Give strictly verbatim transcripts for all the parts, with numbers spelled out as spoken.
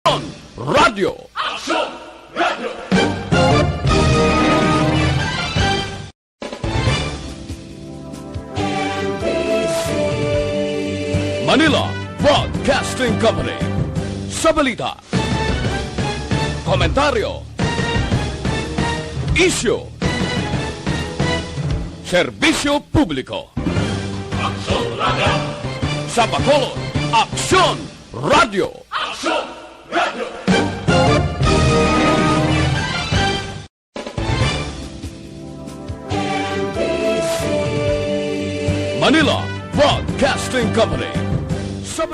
Aksyon Radio. Manila Broadcasting Company. Sa balita, komentaryo, isyu, serbisyo publiko. Aksyon Radio. Sa Bacolod, Aksyon Radio. Aksyon Radio. Manila Broadcasting Company. Sa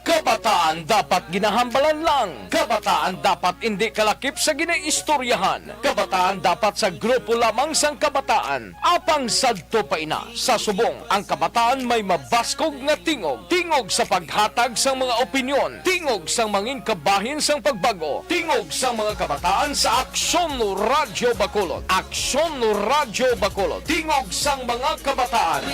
Kabataan dapat ginahambalan lang. Kabataan dapat indi kalakip sa ginaistoryahan. Kabataan dapat sa grupo lamang sang kabataan. Apang sadto pa ina, sa subong, ang kabataan may mabaskog nga tingog. Tingog sa paghatag sang mga opinyon. Tingog sang mangin kabahin sang pagbag-o. Tingog sang mga kabataan sa Aksyon Radyo Bacolod. Aksyon Radyo Bacolod. Tingog sang mga kabataan.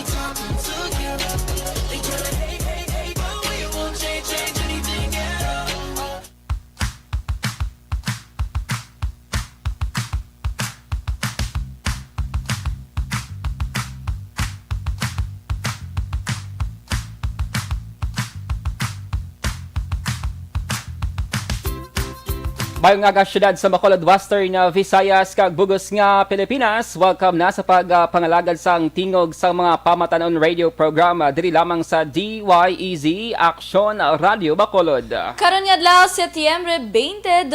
Mayong aga, syudad sa Bacolod, Western, uh, Visayas, kag bugos nga Pilipinas. Welcome na sa pag, uh, pangalagad sang Tingog sang mga Pamatanon Radio Program, uh, diri lamang sa D Y E Z, Aksyon Radio Bacolod. Karon nga adlaw, Setyembre twenty,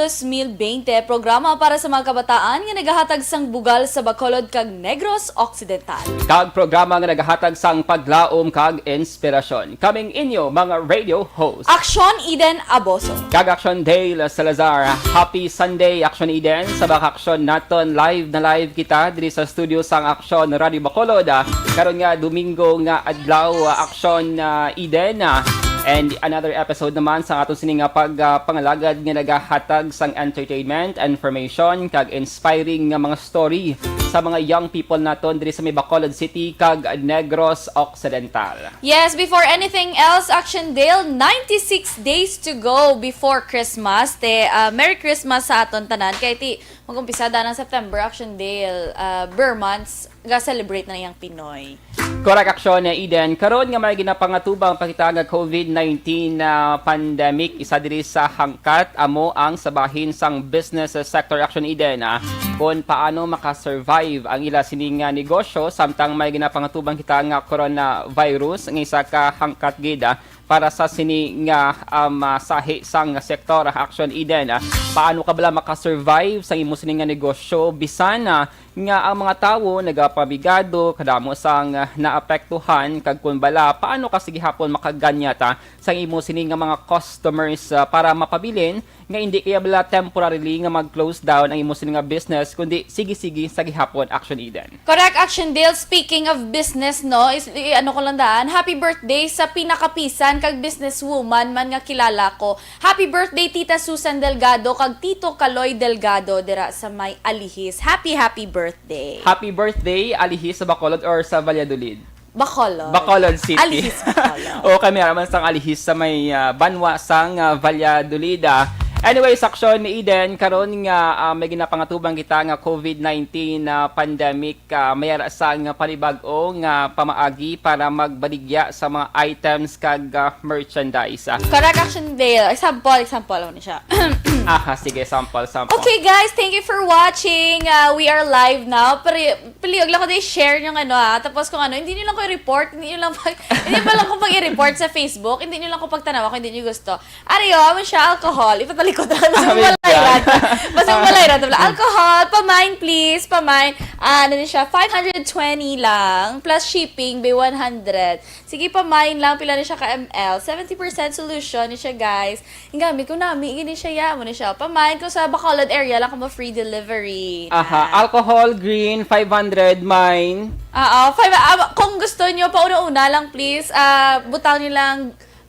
twenty, programa para sa mga kabataan nga nagahatag sang bugal sa Bacolod kag Negros Occidental. Kag programa nga nagahatag sang paglaom kag inspirasyon. Kaming inyo mga radio host. Aksyon Eden Aboso. Kag Aksyon Dale Salazar. Happy Sunday, Aksyon Eden. Sa baka aksyon naton, live na live kita diri sa studio sang Aksyon Radio Bacolod. Ah, karon nga Domingo nga adlaw, ah, Aksyon, ah, Eden. Ah, and another episode naman sa aton sini nga pag, ah, pangalagad nga nagahatag sang entertainment, information, kag inspiring nga mga story sa mga young people naton diri sa may Bacolod City kag Negros Occidental. Yes, before anything else, Action Dale, ninety-six days to go before Christmas. Te, ah, Merry Christmas sa aton tanan. Kay ti, mag-umpisa da ng September, Action Dale, ah, ber months, ga-celebrate na yang Pinoy. Correct, Action Eden. Karon nga may ginapangatubang pa kita nga covid nineteen na pandemic, isa diri sa hangkat amo ang sa bahin sang business sector, Action Eden, ah, kung paano makasurvive ang ila sini nga negosyo samtang may ginapangatubang kita nga coronavirus nga isa ka hangkat gid, ah, para sa sini nga, um, ah, sahi sang sektor, ah, Action Eden, ah. Paano ka bala makasurvive sa imo sini nga negosyo bisan, ah, nga ang mga tawo nagapamigado, kadamo sang, ah, naapektuhan, kag kun bala, paano ka sa gihapon makaganyat, ah, sa imo sini nga mga customers, ah, para mapabilin nga indi kaya bala temporarily nga mag-close down ang imo sini nga business, kundi sige-sige sa gihapon, Action Eden? Correct, Action Dale. Speaking of business, no, is, i-, ano ko lang daan, happy birthday sa pinakapisan kag businesswoman man nga kilala ko. Happy birthday, Tita Susan Delgado kag Tito Kaloy Delgado dira sa may Alihis. Happy, happy birthday. Happy birthday, Alihis sa Bacolod or sa Valladolid? Bacolod. Bacolod City. Alihis, Bacolod. O, kami naman sang Alihis sa may, ah, banwa sang, ah, Valladolid, ah. Anyways, Action Eden, karon nga, ah, may ginapangatubang kita nga covid nineteen na pandemic, ah, may ara sang panibag-o nga pamaagi para magbaligya sa mga items kag, ah, merchandise, ah. Correct, Action Dale. Example, example, ano siya? Aha, sige, sample, sample. Okay, guys, thank you for watching. Uh, we are live now. Pero, palihog lang ko din share yung ano, ah. Tapos kung ano, hindi nyo lang ko i-report, hindi nyo lang pag, hindi pa lang ko pag i-report sa Facebook, hindi nyo lang ko pagtanawa kung hindi nyo gusto. Ari, oh, amo siya, alcohol. Ipatalikod lang. Mas Ah, malay wait lang. Rat. Mas Ah. malay rat. Alcohol, pamain, please, pamain. Ah, ano din siya, five hundred twenty lang, plus shipping, be one hundred. Sige, pamain lang, pila na siya ka M L? Seventy percent solution ni siya, guys. Ang gamit ko nami, gini siya, ya, mo ni siya. Pamain ko sa Bacolod area lang, kamo free delivery. Aha, Na. Alcohol, green, five hundred, mine. Oo, five, ah, kung gusto nyo, pauna-una lang, please, ah, butang nyo lang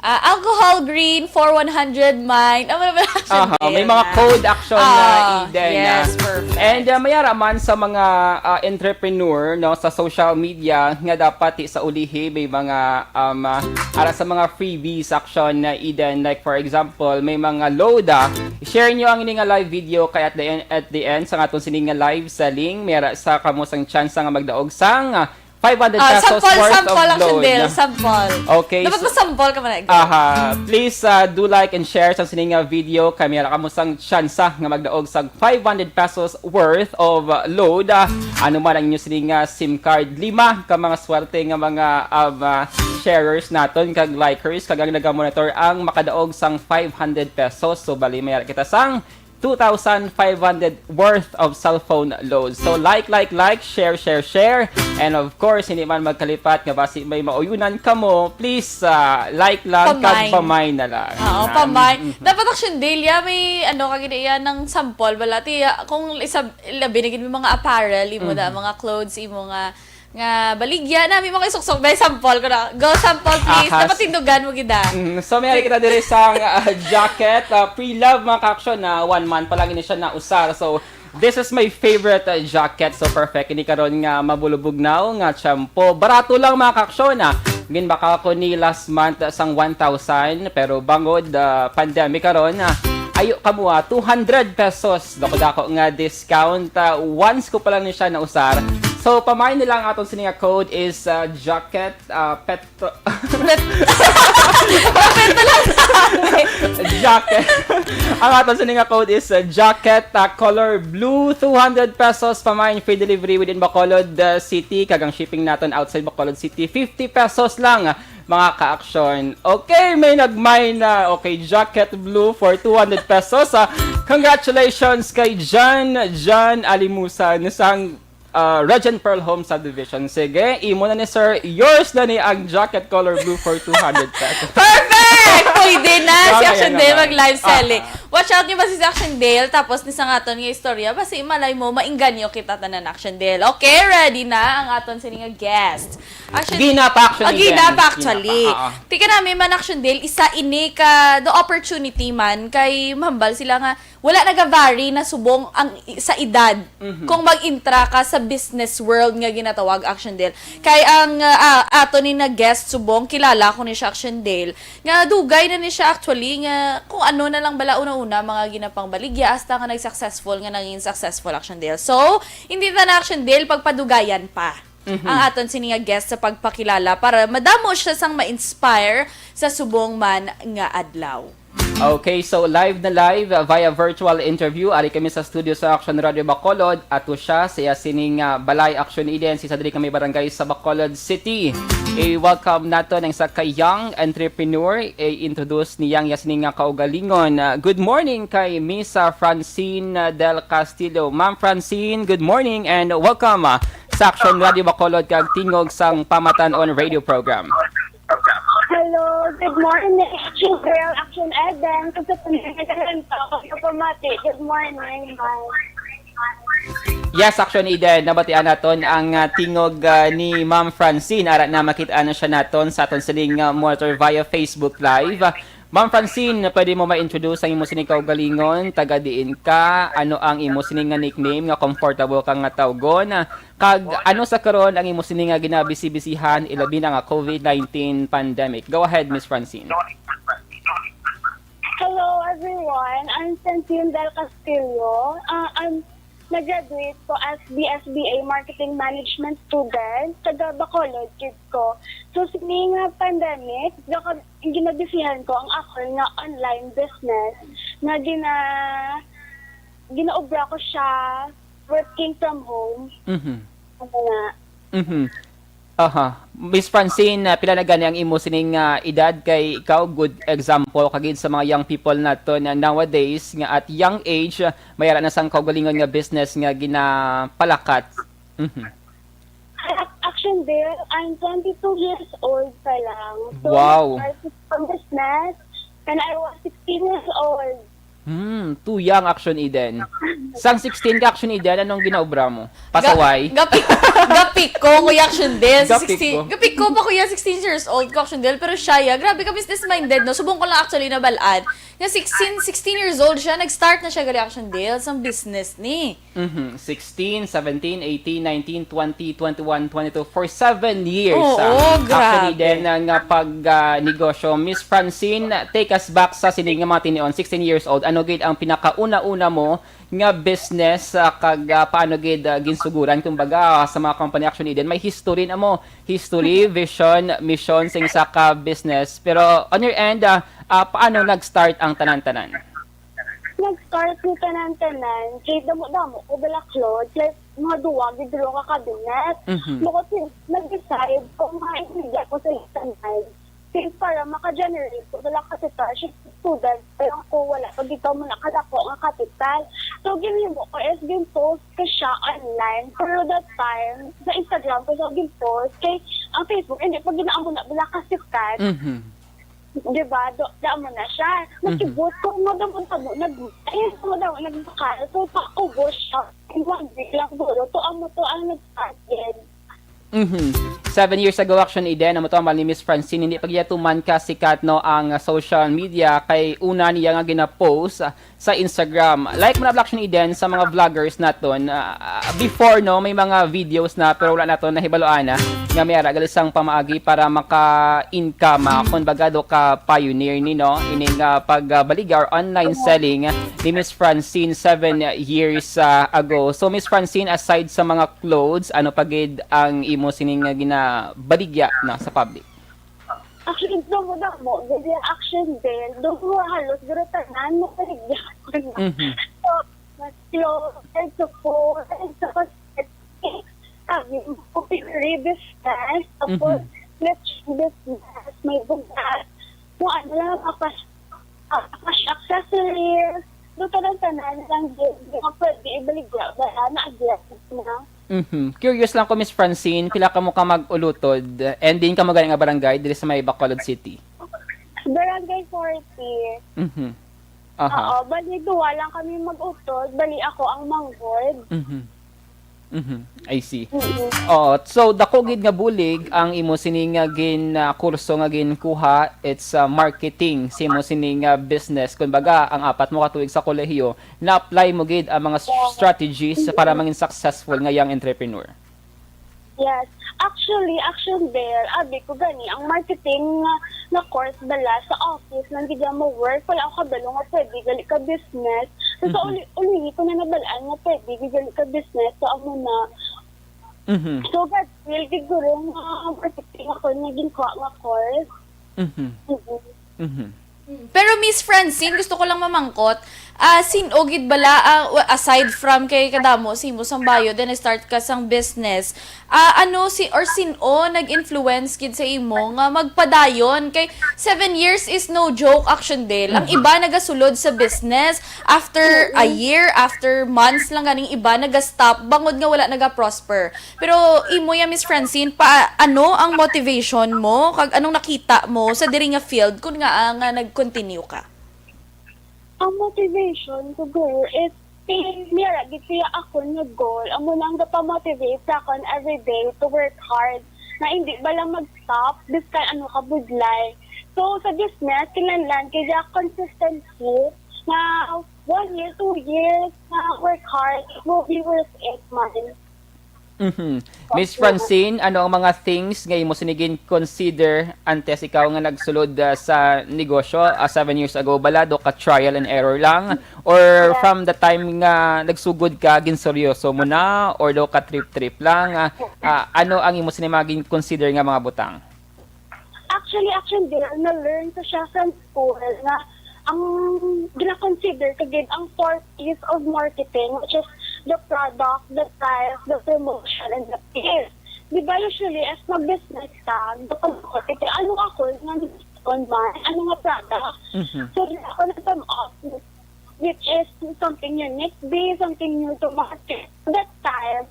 Ah, alcohol green, four one hundred mine. Ano ba? Aha, may mga code action na, ah, Eden, yes, ah, perfect. And, ah, may ara man sa mga, ah, entrepreneur, no, sa social media nga dapat sa ulihi may mga, um, ah, ara sa mga freebies action na, Eden. Like, for example, may mga load, ah, share nyo ang ini nga live video kay at the end, at the end sa aton sini nga live selling, may ara sa kamo sang tsansa nga magdaog sang, ah, five hundred pesos worth of load. Ah, sample, sample, Action Del, sample. Okay, dapat so, masample ka man, Eden. Aha, please, ah, do like and share sa sini nga video kay may ara kamo sang tsansa nga magdaog sang five hundred pesos worth of, ah, load. Ah, ano man ang inyo sini nga SIM card, lima ka mga swerte nga mga, um, ah, sharers naton kag likers kag ang nagamonitor ang makadaog sang five hundred pesos. So, bali, may ara kita sang two thousand five hundred worth of cellphone loads. So, like, like, like, share, share, share. And of course, hindi man magkalipat nga basi may mauyonan kamo, please, ah, like lang, kag pamay na lang. Oo, pamay. Mm-hmm. Dapat, Action Del, ya, may, ano, kagina iya ng sample, bala, ti, ah, kung isa, labi na gid may mga apparel, imo da, mga clothes, imo nga, nga baligya, na, may mga isuksok, may sample ko na. Go, sample, please. Aha. Dapat tindugan mo gid, ah. Mm, so, may kita diri sang, ah, jacket, ah, pre-love, mga ka-action, na one month pa lang ini siya nausar. So, this is my favorite, uh, jacket. So, perfect ini karon nga mabulubugnaw nga tiyempo. Barato lang, mga ka-action, ah. Ginbakal ko ni last month, uh, sang one thousand, pero bangod, uh, pandemic karon, ah, ayo kamo, ah, two hundred pesos. Dako-dako nga discount, ah, once ko pa lang ni siya nausar. So, pamain nila ang aton sini nga code is, uh, jacket, uh, pet, Pet-, pet na lang sa amin. Jacket. Ang aton sini nga code is, uh, jacket, uh, color blue, two hundred pesos, pamain, free delivery within Bacolod, uh, City. Kag ang shipping naton outside Bacolod City, fifty pesos lang, mga ka-action. Okay, may nagmain na. Okay, jacket blue for two hundred pesos. Ah, congratulations kay Jan, Jan Alimusan sang, ah, Regent Pearl Home Subdivision. Sige, imo na ni sir. Yours na ni ang jacket color blue for two hundred pesos. Perfect! Pwede na si Action Del mag-live selling. Watch out niyo ba si Action Del, tapos ni sa aton nga istorya, basi malay mo, maingganyo kita tanan, Action Del. Okay, ready na ang aton sini nga guest. Action Gina pa, actually, Gina pa, actually. Tika na, may man, Action Del, isa ini ka, the opportunity man, kay mahambal sila nga, wala nagavary na subong ang i-, sa edad kung mag-intra ka sa business world nga ginatawag, Action Del. Kay ang, ah, ah, ato ni na guest subong, kilala ko ni siya, Action Del, nga dugay na ni siya actually, nga kung ano na lang bala una-una, mga ginapangbaligya, hasta nga nag-successful, nga naging successful, Action Del. So, hindi ta na, Action Del, pagpadugayan pa ang aton sini nga guest sa pagpakilala para madamo siya sang ma-inspire sa subong man nga adlaw. Okay, so live na live, uh, via virtual interview. Ari kami sa studio sa Action Radio Bacolod. Ato siya sa iya sining, uh, balay, Action Eden. Isa diri kami barangay sa Bacolod City. I-welcome nato ang isa ka young entrepreneur. I-introduce niya ang iya sining nga kaugalingon. Uh, good morning kay Miss, uh, Francine, uh, Del Castillo. Ma'am Francine, good morning and welcome, uh, sa Action Radio Bacolod kag Tingog sang Pamatan on Radio Program. Hello, good morning, Action Girl, Action Eden. Kung sa tunay na talento, ako yung pamati. Good morning, bye. Yes, Action Eden, nabatian naton ang, ah, tingog, ah, ni Ma'am Francine. Ara na, makita na siya naton sa aton sining, ah, monitor via Facebook Live. Ma'am Francine, pwede mo ma-introduce ang imo sining kaugalingon, taga diin ka, ano ang imo sining nga nickname nga comfortable ka nga tawgon? Kag ano sa karon ang imo sini nga ginabisi-bisihan, ilabi na nga COVID nineteen pandemic? Go ahead, Miss Francine. Hello, everyone. I'm Francine Del Castillo. Uh, I'm nag-graduate ko as B S B A Marketing Management student. Taga Bacolod gid ko. So, sini nga pandemic, gaka-, ginabisihan ko ang akon nga online business nga gina-, ginaobra ko siya working from home. Mhm. Ano na? Mhm. Aha. Miss Francine, ah, pila na gani ang imo sining, ah, edad? Kay ikaw, good example ka gid sa mga young people nato na nowadays nga at young age, ah, may ara na sang kaugalingon nga business nga ginapalakat. Mhm. Action, Del, I'm twenty-two years old pa lang. So, wow. I started business when I was sixteen years old. Hmm, too young, Action Eden. Sang sixteen ka, Action Eden, anong ginaobra mo? Pasaway? Gapiko, Kuya Action Del. Sa Gapiko. sixteen, gapiko pa, Kuya, sixteen years old ko, Action Del. Pero siya, ya, grabe ka business-minded, no? Subong ko lang actually nabalaan. Nga sixteen, sixteen years old siya, nag-start na siya gali, Action Del, sa business ni. Mhm. sixteen, seventeen, eighteen, nineteen, twenty, twenty-one, twenty-two, for seven years. Oo, ah. grabe. Actually, din ah, nga pag ah, negosyo. Miss Francine, take us back sa sining nga mga tinion, sixteen years old. Ano gid ang pinakauna-una mo nga business ah, kag ah, paano gid ah, ginsuguran, kumbaga, sa mga company? Action Eden, may history na mo. History, vision, mission sa isa ka business. Pero on your end, ah, ah, paano nag-start ang tanan-tanan? Nag-start ni tanan-tanan, kay damo-damo ko dala clothes, like, mga duwa, gid, duwa ka cabinet. Mhm. Bukod sin, nag-decide ko nga ibigay ko sa tanan. Since para maka-generate ko dala kapital, siya student pa lang ko, wala pa gid ko muna kadako nga kapital. So, ginhimo ko is gin-post ko siya online. Pero that time, sa Instagram ko siya gin-post, kay ang Facebook, hindi pa ginaamo na bala kasikat. Mhm. Di ba? Do, damo na siya. Nakibot ko, madamo-damo, nag, ayun, madamo, nagbakal. So, paubos siya. In one week lang, guro. To, amo to ang nag-start din. Mhm. Seven years ago, Action Eden, amo to ang ni Miss Francine, hindi pa gyatuman ka sikat, no, ang ah, social media, kay una niya nga gina-post ah, sa Instagram. Like mo na, Action Eden, sa mga vloggers naton, ah, ah, before, no, may mga videos na, pero wala naton nahibaluan na nga may ara gali sang pamaagi para maka-income, ah, kung baga do ka pioneer ni, no, ining ah, pagbaligya or online selling ni Miss Francine seven years ah, ago. So, Miss Francine, aside sa mga clothes, ano pa gid ang imo sining nga ginabaligya na sa public? Actually, damo-damo, gid yung Action Del. Doon mo halos, guro, tanan mo kaligyan. Mhm. So, mas clothes, and so food, and so cosmetics. Sabi mo, cookery business, tapos Mhm. lechon business, may bugas. Kung ano lang, mga cash, ah, cash accessories. Doon tanan-tanan lang din. Di ka pwede ibaligya, wala na, agyat na. Mhm. Curious lang ko, Miss Francine, pila kamo ka mag-ulutod, and din kamo gani nga barangay diri sa may Bacolod City? Barangay forty. Mhm. Aha. Oo, bali duwa lang kami mag-utod, bali ako ang manggod. Mhm. Mhm. I see. Mm-mm. Oo, so dako gid nga bulig ang imo sini nga gin ah, kurso nga ginkuha, it's ah, marketing sa imo sini nga business. Kumbaga, ang apat mo ka tuig sa kolehiyo, na-apply mo gid ang mga s- strategies para mangin successful nga young entrepreneur. Yes. Actually, Action Del, abi ko gani, ang marketing nga, nga course bala sa office, nang gid mo work, wala ako kabalo nga pwede gali ka business. So, sa Mhm. uli, uli ko na nabalaan nga pwede gid gali ka business, so amo na. Mhm. So, God will, gid guro nga marketing ako nga ginkuha nga course. Mhm. Mm-mm. Mhm. Pero Miss Francine, gusto ko lang mamangkot, ah, sin-o gid bala, ah, wa- aside from kay kadamo si mo sang bayod, then start ka sang business. Ah, ano si or sin-o nag-influence gid sa imo nga magpadayon kay seven years is no joke, Action Del. Ang iba nagasulod sa business after a year, after months lang ganing iba naga-stop bangod nga wala naga-prosper. Pero imo ya, Miss Francine, pa ano ang motivation mo kag anong nakita mo sa diri nga field kun nga nga nag-continue ka? Ang motivation siguro is, eh, mira, gid siya ako nga goal. Amo nang gapa-motivate sa akon every day to work hard. Na hindi bala mag-stop, biskan ano ka budlay. So, sa business, kinahanglan kaya consistency na one year, two years na work hard, it will be worth it man. Mhm. Miss Francine, ano ang mga things nga imo sini gin-consider antes ikaw nga nagsulod ah, sa negosyo ah, seven years ago? Bala do ka trial and error lang? Or from the time nga nagsugod ka, ginseryoso mo na? Or do ka trip-trip lang? Ah, ah, ano ang imo sini mga gin-consider nga mga butang? Actually, actually, na-learn ko siya sa school na ang gina-consider ko gid ang four P's of marketing, which is the product, the price, the promotion, and the peers. Di ba usually, as mag-business ka, the competitor, ano ako nga on man, ano nga product? Mhm. So, di ako nag-come up, which is something unique, be something new to market. That time,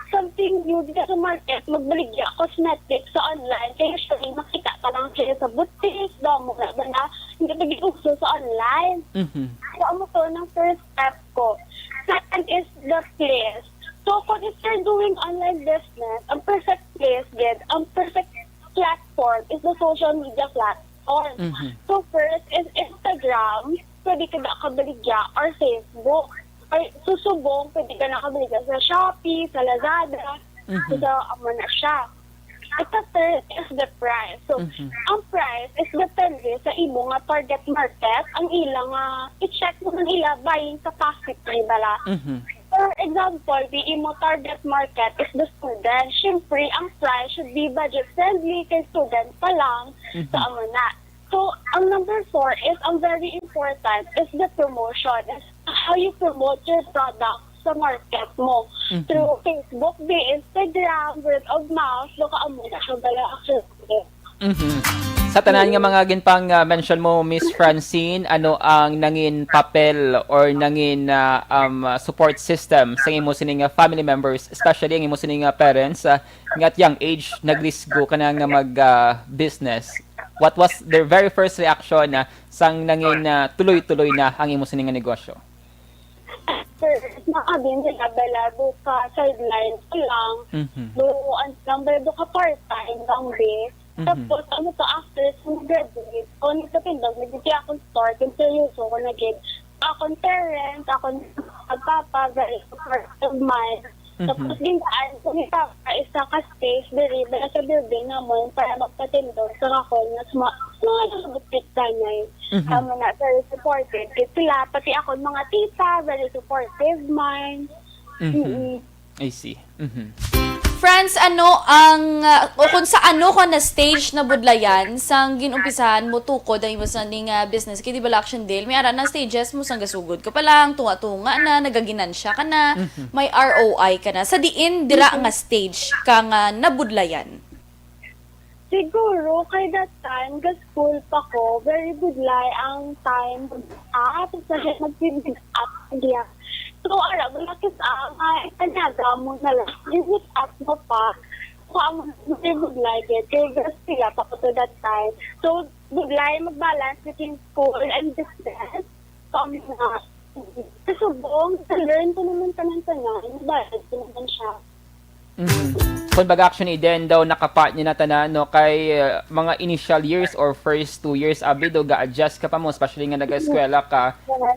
something new dito sa market, magbaligya cosmetics sa online. Kaya usually, makita ka lang siya sa boutique, damo na ba na, hindi pa gid uso sa online. Mhm. So, amo to ang first step ko. Second is the place. So, kung if you're doing online business, ang perfect place gid, ang perfect platform is the social media platform. Mhm. So, first is Instagram, pwede ka na kabaligya, or Facebook. Or susubong, pwede ka na kabaligya sa Shopee, sa Lazada. Mhm. So, amo na siya. Ito, third is the price. So, Mhm. ang price is depende sa imo nga target market, ang ilang nga i-check mo ang ila buying capacity bala. Mhm. For example, the imo target market is the student. Siyempre, ang price should be budget friendly kay student pa lang. Mhm. So, amo na. So, ang number four is, ang very important is the promotion. Is how you promote your product sa market mo. Mhm. Through Facebook, the Instagram, word of mouth, do ka amo na siya bala actually. Mhm. Sa tanan nga mga ginpang ah, mention mo, Miss Francine, ano ang nangin papel or nangin ah, um, ah, support system sa imo sini nga family members, especially ang imo sini nga parents, ah, nga at young age nagrisgo ka na nga mag ah, business? What was their very first reaction na sang nangin ah, tuloy-tuloy na ang imo sini nga negosyo? First, mga din nila bala do ka sideline ko lang. Mhm. Do, ang number do ka part-time lang, be. Mhm. Tapos, ano to, after sa graduate, o nagkatindog, nagditi akong store, kung seryoso ko na gid. Akong parents, akong papa, very supportive man. Mhm. Tapos, gintaan ko ni papa isa ka space diri bala sa building namon para magpatindog sa akon nga mga, mga boutique kanay. Mhm. Amo na, very supportive. Kay sila, pati akong mga tita, very supportive man. Mhm. Mm-mm. I see. Mhm. Franz, ano ang, ah, o kung sa ano ka na stage nabudlayan sang ginumpisahan mo tukod ang imo sa ning ah, business? Kay di ba, Action Dale, may ara na stages mo sang gasugod ka pa lang, tunga-tunga na, nagaginansya ka na, Mhm. may R O I ka na. Sa diin dira nga stage ka nga nabudlayan? Siguro, kay that time, ga-school pa ko, very budlay ang time. Ah, tapos na siya mag-build up niya. So, ara, balakis ang, ah, itanyaga mo na lang. Build up mo pa. So, ang very budlay, gid. Kay ga-school pa ko to that time. So, budlay, mag-balance between school and business. So, ang mga, sa subong, na-learn ko naman tanan-tanan, balance ko naman siya. Mhm. Kung baga, Action Eden, daw naka-part niya na tanan, no, kay uh, mga initial years or first two years, abi, do ga-adjust ka pa mo, especially nga nag-eskwela ka.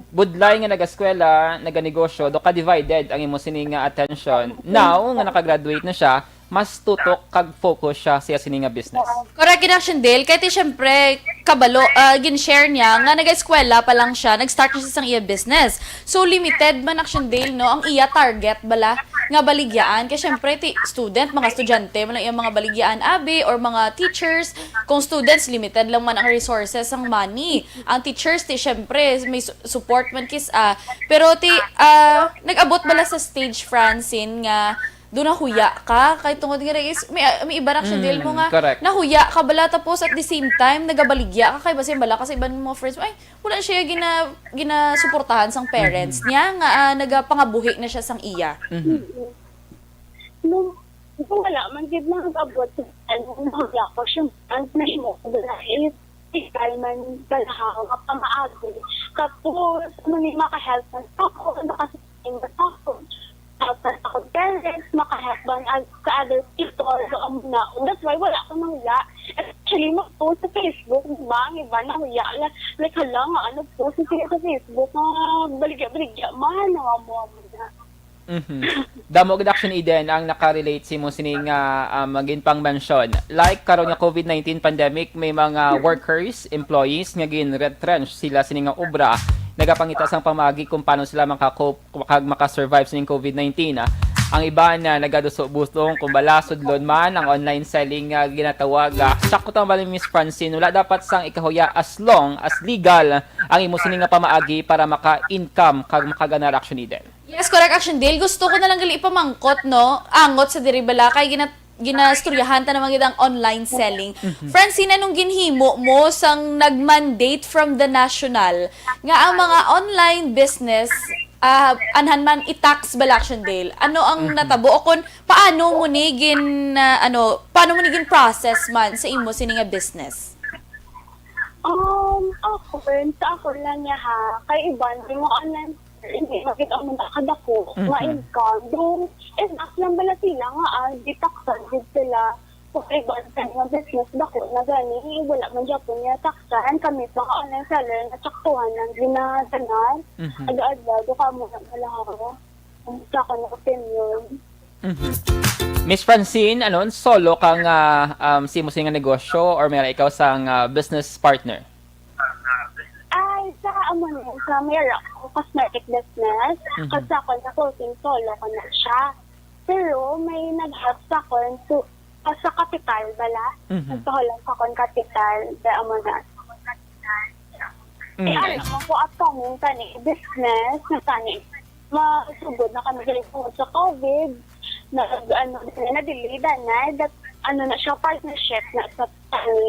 Budlay nga nag-eskwela, naganegosyo, do ka divided ang imo sini nga attention. Now nga naka-graduate na siya, mas tutok kag focus siya sa iya sini nga business. Correct, gid, Action Dale. Kay ti, syempre, kabalo, ah, gin-share niya nga nag-eskwela pa lang siya, nag-start na siya sang iya business. So, limited man, Action Dale, no, ang iya target bala nga baligyaan. Kay syempre, ti, student, mga estudyante man ang iyang mga baligyaan, abi, or mga teachers. Kung students, limited lang man ang resources, ang money. Ang teachers, ti, syempre, may su- support man kis-, ah, pero ti, ah, nag-abot bala sa stage, Francine, nga do nahuya ka kay tungod nga is may, may iba na siya Mm, deal mo nga correct. Nahuya ka bala, tapos at the same time nagabaligya ka kay basin bala kasi iban mo mga friends mo, ay, wala siya gina ginasuportahan sang parents niya nga ah, nagapangabuhi na siya sang iya. Mhm. Nung, nung wala man gid na nag-abot sa ano, nahuya ko, syempre, ang nahimo ko bala is, legal man bala nga pamaagi. Tapos, ano ni maka-help man sa ako, maka-sustain man sa ako. Help man sa akong parents, maka-help man ag- sa other people, so, amo na. That's why wala ko nahuya. Especially mag-post sa Facebook, di ba? Ang iba nahuya, la- like, hala nga, ano, post sa sa Facebook, nga baligya-baligya man, amo, amo na. Mhm. Damo gid, Action Eden, ang nakarelate sa imo sini nga um, magin pang mention. Like karon nga COVID nineteen pandemic, may mga workers, employees nga gin-retrench sila sini nga obra. Nagapangita sang pamaagi kung paano sila makakope kag makasurvive sining COVID nineteen. Ah, ang iban na nagaduso-busong kung bala sudlon man ang online selling nga ginatawag. Ah, sakto tama ba ni Miss Francine? Wala dapat sang ikahuya as long as legal ang imo sini nga pamaagi para maka-income kag makaganar, Action Eden. Yes, correct, Action Dale. Gusto ko na lang gali ipamangkot, no? Angot sa diri bala kay gina ginastoryahan ta naman gid ang online selling. Francine, anong ginhimo mo sang nag-mandate from the national nga ang mga online business ah, anhan man i-tax bala, Action Dale? Ano ang natabo o kung paano mo ni gin ah, ano, paano mo ni gin process man sa imo sini nga business? Um, ako, sa ako lang niya ha, kay iban, di mo online, hindi makita mo na kadako, Mhm. nga income. Doon, enough lang bala sila nga, ah, di taksan, di sila, kung iban sa mga business, dako na gani, wala man dyan po niya taksan. Kami, mga online seller, natsaktuhan lang, ginaganar, Mhm. aga-aga, do ka mo na malahawa. Ang sa akong opinion. Mhm. Miss Francine, ano, solo ka nga, um, simo sini nga negosyo or may ikaw sang, ah, business partner? Ay, sa amo ni, sa may ara ko, cosmetic business. Mhm. Kasi ako na clothing solo ko na siya. Pero may nag-help sa akon to, sa kapital bala. Mhm. Nagpahulam sa akon kapital, da amo na. Mm. Eh, alam mo ko, upcoming tani, business, na tani. Masugod na kami diri tungod sa covid. Nag, ano, na, na-delay na, na, that, ano na siya, partnership na sa tani.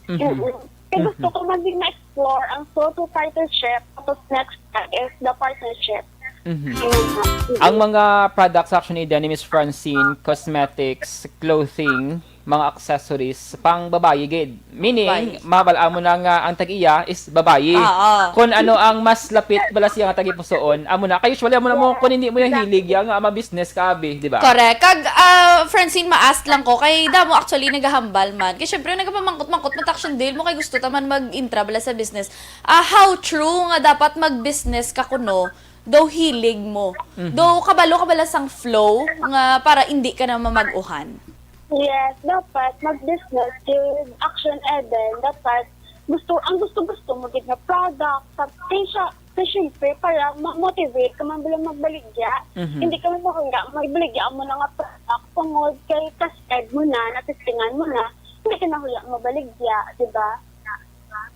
Mhm. Mm-mm. Kaya gusto Mhm. ko maging ma-explore ang solo partnership, tapos next step is the partnership. Mhm. Ayun nga. Mm-mm. Ang mga products actually din ni Miss Francine, cosmetics, clothing, mga accessories, pang babayi gid. Meaning, Babayi. mabal-an mo na nga ang tag-iya is babayi. Oo. Kung ano ang mas lapit bala siya nga tagipusoon, amo na. Kay usually, amo na mo, Yeah, kung hindi mo yung exactly. hilig, ya nga, ma-business ka, abi, di ba? Correct. Kag, ah, Francine, ma-ask lang ko, kay damo actually nagahambal man. Kay syempre, nagapamangkot-mangkot, mataksyon deal mo, kay gusto ta man mag-intra bala sa business. Ah, how true nga dapat mag-business ka kuno, daw hilig mo. Mhm. Daw kabalo ka bala sang flow nga para hindi ka na mamag-uhan. Yes, dapat mag-business gid, Action Eden. Dapat gusto, ang gusto-gusto mo gid nga product. Sa, kay siya, kay syempre, para ma-motivate ka man bala magbaligya. Mhm. Hindi ka man mahuya, magbaligya mo na nga product. Tungod kay tested mo na, natestingan mo na, hindi ka na huya mabaligya, di ba?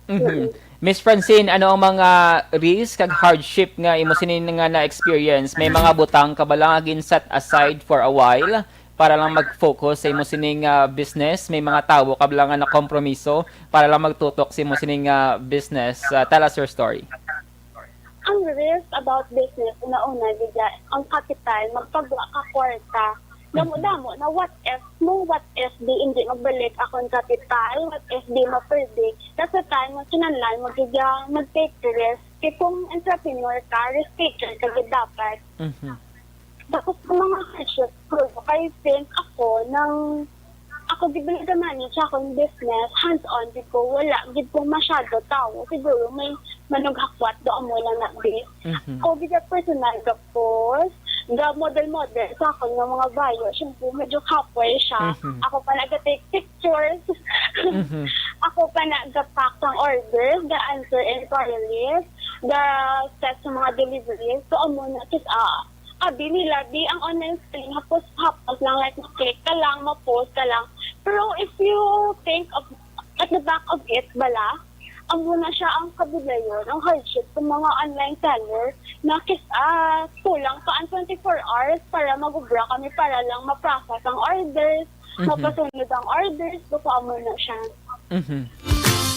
Mhm. Mm. Miss Francine, ano ang mga risk kag hardship nga imo sini nga na-experience? May mga butang ka ba lang gin set aside for a while para lang mag-focus sa imo sining, ah, business? May mga tawo ka ba lang nga nakompromiso para lang magtutok sa imo sining, ah, business? Ah, tell us your story. Ang risk about business, una-una, gid, ang kapital, magpagwa ka kwarta. Damo-damo na what if, mo what if di hindi magbalik akong kapital, what if di maperdi. That's the time nga kinahanglan mo gid mag-take risk. Kay kung entrepreneur ka, risk taker ka gid dapat. Mhm. Tapos ang mga hardship, bro, kay since ako, nang ako gid bala manage sa akong business, hands-on gid ko, wala gid ko masyado tawo. Siguro may manughakwat do amo lang na, bi. Mhm. Ako gid ang personal ga-post, ga-model-model sa akon nga mga bio. Siyempre, medyo kapoy siya. Mhm. Ako pa naga-take pictures. Mhm. Ako pa naga-pack sang orders, ga-answer inquiries, ga-set sa mga deliveries. So, amo na, kis-, ah, abi nila, bi, ang online selling, hapos, hapos lang, like, ma-click ka lang, ma-post ka lang. Pero if you think of, at the back of it, bala, amo na siya ang kabudlayon, ang hardship sa mga online seller na kis-, ah, kulang pa ang twenty-four hours para mag-ubra kami para lang ma-process ang orders, Mhm. mapasunod ang orders, so amo na siya. Mhm.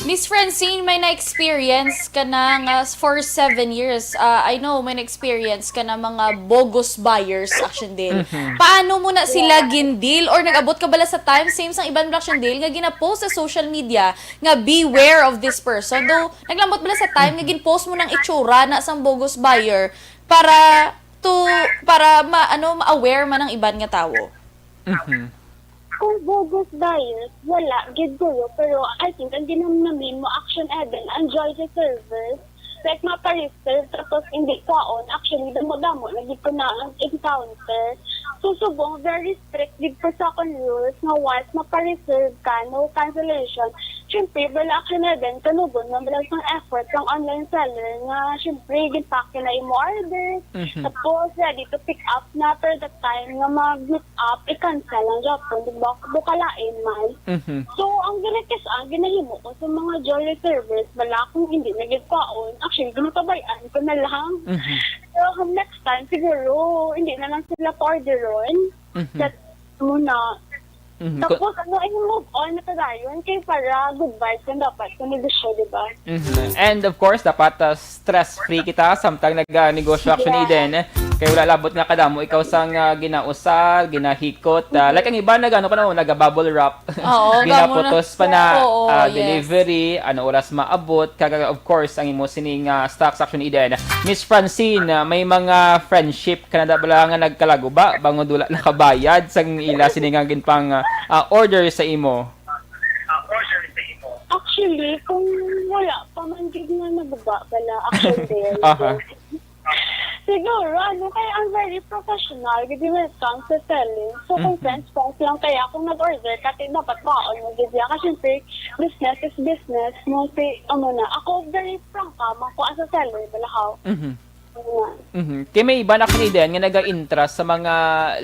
Miss Francine, may na-experience ka na nga for seven years. Ah, I know, may na-experience ka na mga bogus buyers, Action Deal. Mhm. Paano mo na sila Yeah. gin-deal? Or nag-abot ka bala sa time, same sang iban bala, Action Deal, nga gina-post sa social media nga beware of this person? Though, nag-abot bala sa time nga Mhm. gin-post mo nang itsura na sang bogus buyer para to, para ma-, ano, ma-aware man ang iban nga tawo? Mhm. Kung bogus buyers, wala gid, guro, pero I think ang ginamnamin mo, Action Eden, ang Joy Reservers, like, mapa-reserve, tapos hindi kwaon. Actually, damo-damo na gid ko na ang encounter. So, subong, very strict gid ko sa akong rules nga once mapa-reserve ka, no cancellation. Siyempre, bala, Action Eden, kanugon man bala sang effort sang online seller nga, siyempre, gin-pack na imo orders. Mhm. Tapos, ready to pick up na, pero the time nga mag-meet up, i-cancel lang gyapon, di ba? Bukalain man. Mhm. So, ang gina-, ang ginahimo ko sa mga Joy Reservers, bala, kung hindi na gid kwaon, actually, ginapabay-an ko na lang. Mhm. So, next time, siguro, hindi na lang sila pa-orderon. Mhm. That muna. Mhm. Tapos, ano, i-move on na kadayon kay para good vibes ang dapat sa negosyo, di ba? Mhm. And of course, dapat, ah, stress-free kita samtang naga-negosyo, Action Yeah. Eden. Kay wala labot nga kadamo ikaw sang, ah, ginausal, ginahikot. Ah, like ang iba nag-, ano pa na, naga-bubble wrap. Oo, gamo na. Ginaputos pa na, Oo, ah, yes. Delivery, ano oras maabot. Kag, of course, ang imo sining, ah, stocks, Action Eden. Miss Francine, ah, may mga friendship ka na da bala nga nagkalaguba bangod wala nakabayad sang ila sini nga ginpang, ah, order sa imo? Actually, kung wala pa man gid nga naguba bala, Action Eden. Aha. Siguro, ano, kay I'm very professional gid when it comes to selling. So, kung Mhm. friends, friends lang kaya, kung nag-order ka, ti dapat baon mo gid ya. Kasi, siyempre, business is business. Mostly, ano na, ako very frank ka, man ko as a seller, balahaw. Mhm. Ano na. Mhm. Kay may iba na kini din nga naga-interest sa mga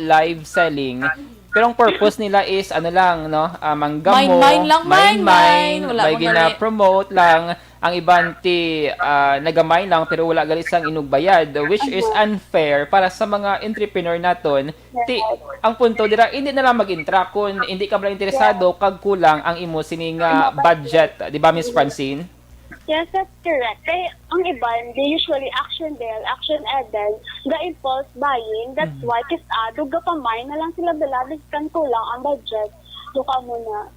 live selling. Pero ang purpose nila is, ano lang, no? Ah, manggamo, Mine, mine lang, mine, mine, mine. Wala may mang gali. Gina-promote lang. Ang iban ti, ah, nagamay lang pero wala gali sang inugbayad, which is Aha. unfair para sa mga entrepreneur naton. Ti, Yes. ang punto dira, hindi na lang mag-intra kung hindi ka bala interesado Yes. kag kulang ang imo sini nga Imo budget, budget. Di ba, Miss Mm. Francine? Yes, that's correct. Kay ang iban, they usually Action Del, Action Eden, ga-impulse buying. That's Mhm. why, kis-a, dugapamay na lang sila dala, biskan kulang ang budget. Duka mo na.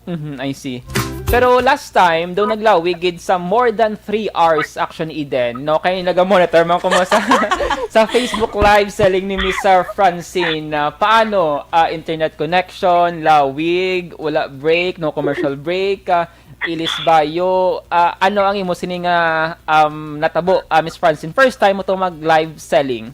Mhm, I see. Pero last time, daw naglawig gid sa more than three hours, Action Eden, no? Kay naga-monitor man ko mo sa, sa Facebook Live selling ni Miss, ah, Francine. Ah, paano, ah, internet connection, lawig, wala break, no commercial break, ah, ilis bayo, ah, ano ang imo sini nga, um, natabo, ah, Miss Francine? First time mo to mag-live selling?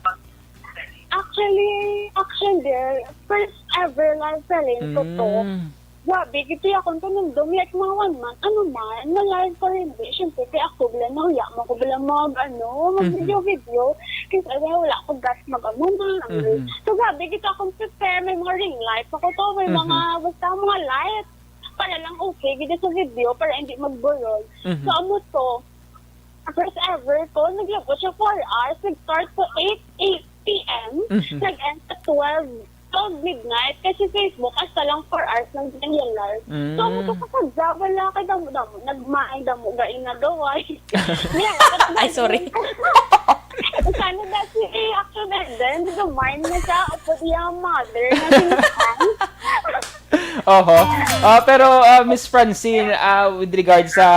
Actually, Action Del, first ever live selling ko to. Mm. Grabe, gid kaya akong panumdom, like, mga one month, ano man, na live ko hindi. Siyempre, kay ako, bala, nahuya mo ko, bala, mag, ano, mag-video-video. Mhm. Kasi, ano, wala ko gas mag, ano, na, ano. Mhm. So, grabe, gid akong prepare, may mga ring light ako to, may Mhm. mga, basta, mga light. Para lang okay, gid sa video, para hindi magburol. Mhm. So, amo to, first ever ko, naglabot siya four hours, nag-start sa eight, eight P M, Mhm. nag-end sa twelve, twelve midnight, kasi Facebook, hasta lang four hours lang din yung live. So, Mm. amo to sa sadya, wala kay damo-damo, nagmaay damo, gaing na gaway. Ay, sorry. Sana na si Action Eden, di ba, mine na siya, upod iyang mother, na sinukan. Oho. Ah, pero, ah, Miss Francine, ah, with regards sa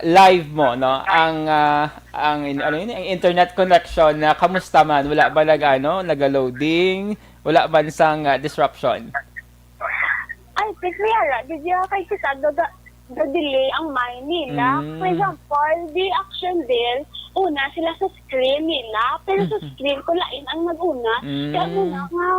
live mo, no? Ang, ah, ang in-, ano yun, ang internet connection na kamusta man? Wala ba nag-, ano, naga-loading? Wala man sang, ah, disruption? I think may ara, di diya kay kita gaga-, ga-delay ang mine nila. Mm. For example, di Action Del, una sila sa screen nila, pero sa Mhm. screen ko lain ang nag-una. Kaya Mm. muna nga,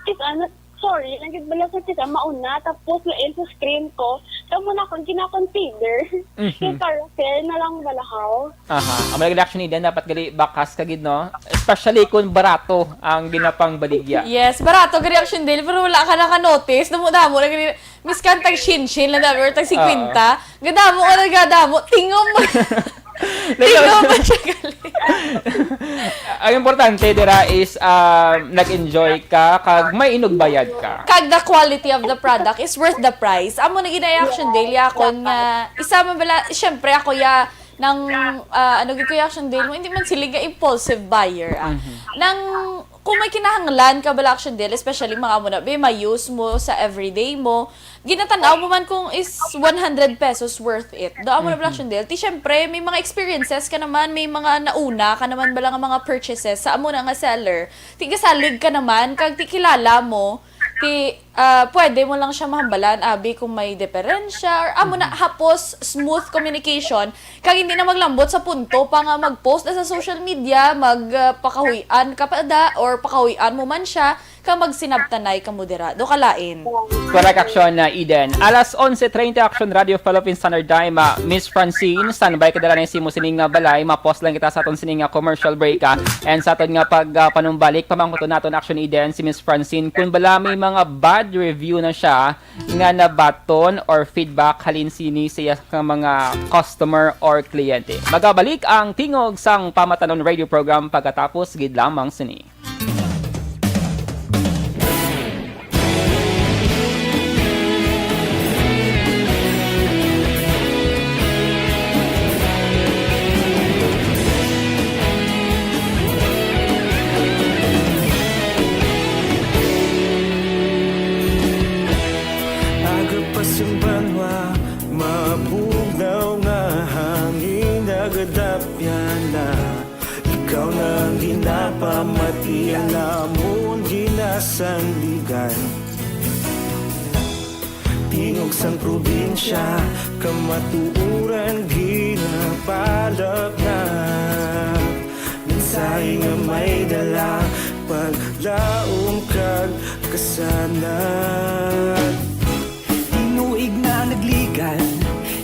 Kis-a, ano, sorry, lang gid bala sa kis-a, mauna, tapos lain sa screen ko. Kamo na akong gina-consider. Mhm. Yung carousel na lang bala, haw? Aha. Ang mga reaction ni Dan, dapat gali bakas ka gid, no? Especially kung barato ang ginapangbaligya. Yes, barato gid reaction din, pero wala ka naka-notice. Damo-damo lang gid. Miskan tag shin-shin lang dami or tag Oo. Singkwenta. Gadamo ka na gadamo. Tingom. Tingom man siya gali. Ang importante dira is, ah, nag-enjoy ka, kag may inugbayad ka. Kag the quality of the product is worth the price. Amo na gid ang action daily akon nga isa man bala, syempre ako ya nang, ah, ano gid ko ya action daily mo, hindi man sila nga impulsive buyer, ah. Mhm. Nang kung may kinahanglan ka bala action daily, especially mga amo na, be, ma-use mo sa everyday mo, ginatan-aw mo man kung is one hundred pesos worth it. Do amo na bala Mhm. action daily. Ti syempre, may mga experiences ka naman, may mga nauna ka naman bala nga mga purchases sa amo na nga seller. Ti gasalig ka naman, kag ti kilala mo, ti, ah, pwede mo lang siya mahambalan, abi, kung may diferensya, or amo na, Mhm. hapos smooth communication, kag hindi na maglambot sa punto pa nga mag-post na sa social media, mag, ah, pakahuy-an ka pa da, or pakahuy-an mo man siya, ka magsinabtanay ka mo dira. Do ka lain. Correct action na Eden. Alas onse treinta, Action Radio Philippine Standard Time. Ah, Miss Francine, standby ka dala na sa imo sining nga balay. Mapos lang kita sa aton sining nga commercial break, ah. And sa aton nga pag, ah, panumbalik, pamangkuton naton action Eden si Miss Francine kung bala may mga bad review na siya nga nabaton or feedback halin sini sa iya nga mga customer or kliyente. Magabalik ang tingog sang Pamatanon Radio Program pagkatapos gid lamang sini. na, ikaw na ang ginapamati, ang amon ginasandigan. Tingog sang probinsya, kamatuoran ginapalapnap. Mensahe nga may dala, paglaom kag kasanag. Tinuig na nagligad,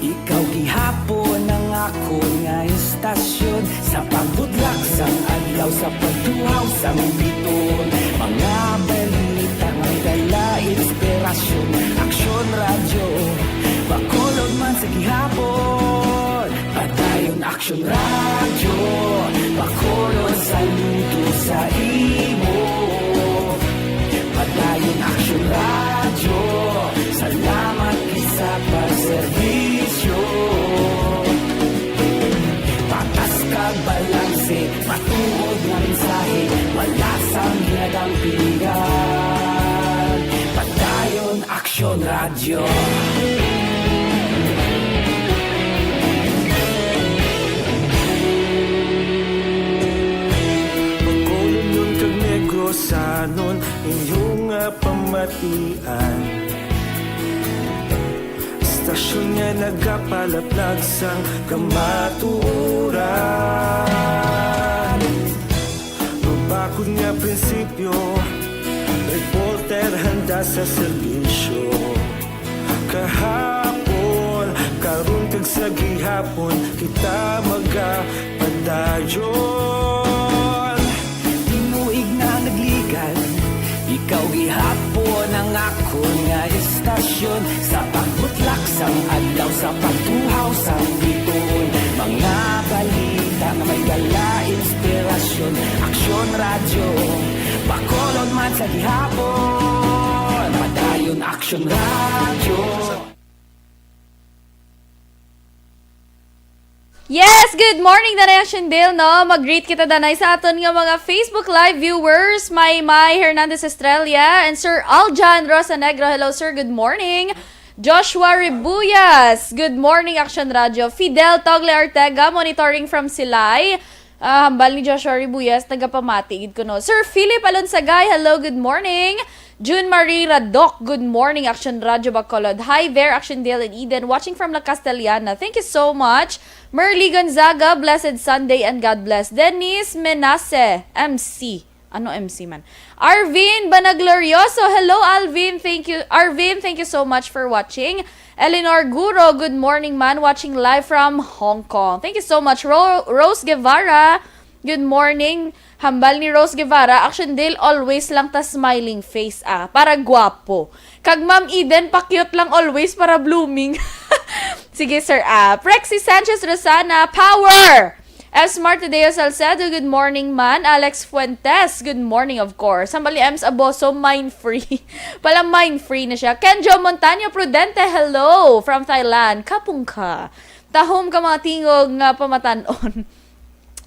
ikaw gihapon ang akon nga istasyon. Sa pagbudlak sang adlaw, sa pagtuhaw sang biton, mga balita may dala inspirasyon. Aksyon Radyo, Bacolod man sa gihapon. Padayon Aksyon Radyo, Bacolod, saludo sa imo. Padayon Aksyon Radyo, salamat gid sa pagserbisyo. Patas kag balanse, matuod nga mensahe, wala sang ginadampingan. Padayon Aksyon Radyo. Bacolodnon kag Negrosanon, inyo nga pamatian. Istasyon nga nagapalaplag sang kamatuoran. Mabakod nga prinsipyo, reporter handa sa serbisyo. Kahapon, karon kag sa gihapon, kita magapadayon. Tinuig na nagligad, ikaw gihapon ang akon nga istasyon. Sa pagbutlak sang adlaw, sa pagtuhaw sang biton, mga balita nga may dala inspirasyon. Aksyon Radyo, Bacolod man sa gihapon. Padayon Aksyon Radyo. Yes, good morning, Danay Action Dale, no? Mag-greet kita, Danay, sa aton nga mga Facebook Live viewers. May May Hernandez Estrella and Sir Aljan Rosa Negro. Hello, sir. Good morning. Joshua Ribuyas. Good morning, Action Radio. Fidel Togle Ortega, monitoring from Silay. Ah, hambal ni Joshua Ribuyas, nagapamati gid kuno. Sir Philip Alonsagay, hello, good morning. June Marie Radok, good morning, Action Radio Bacolod. Hi there, Action Dale and Eden, watching from La Castellana. Thank you so much. Merly Gonzaga, blessed Sunday and God bless. Denise Menace, M C. Ano M C man? Arvin Banaglorioso, hello, Alvin. Thank you, Arvin. Thank you so much for watching. Eleanor Guro, good morning, man. Watching live from Hong Kong. Thank you so much. Ro-, Rose Guevara, good morning. Hambal ni Rose Guevara, Action Dale, always lang ta smiling face, ah. Para gwapo. Kag Ma'am Eden, pa-cute lang always para blooming. Sige, sir, ah. Prexy Sanchez Rosana, power! Esmar Tadeo Salcedo, good morning, man. Alex Fuentes, good morning, of course. Hambal ni Ems Aboso, mind free. Pala, mind free na siya. Kenjo Montaño Prudente, hello from Thailand. Kapungka. Tahom ka mga tingog nga pamatan-on.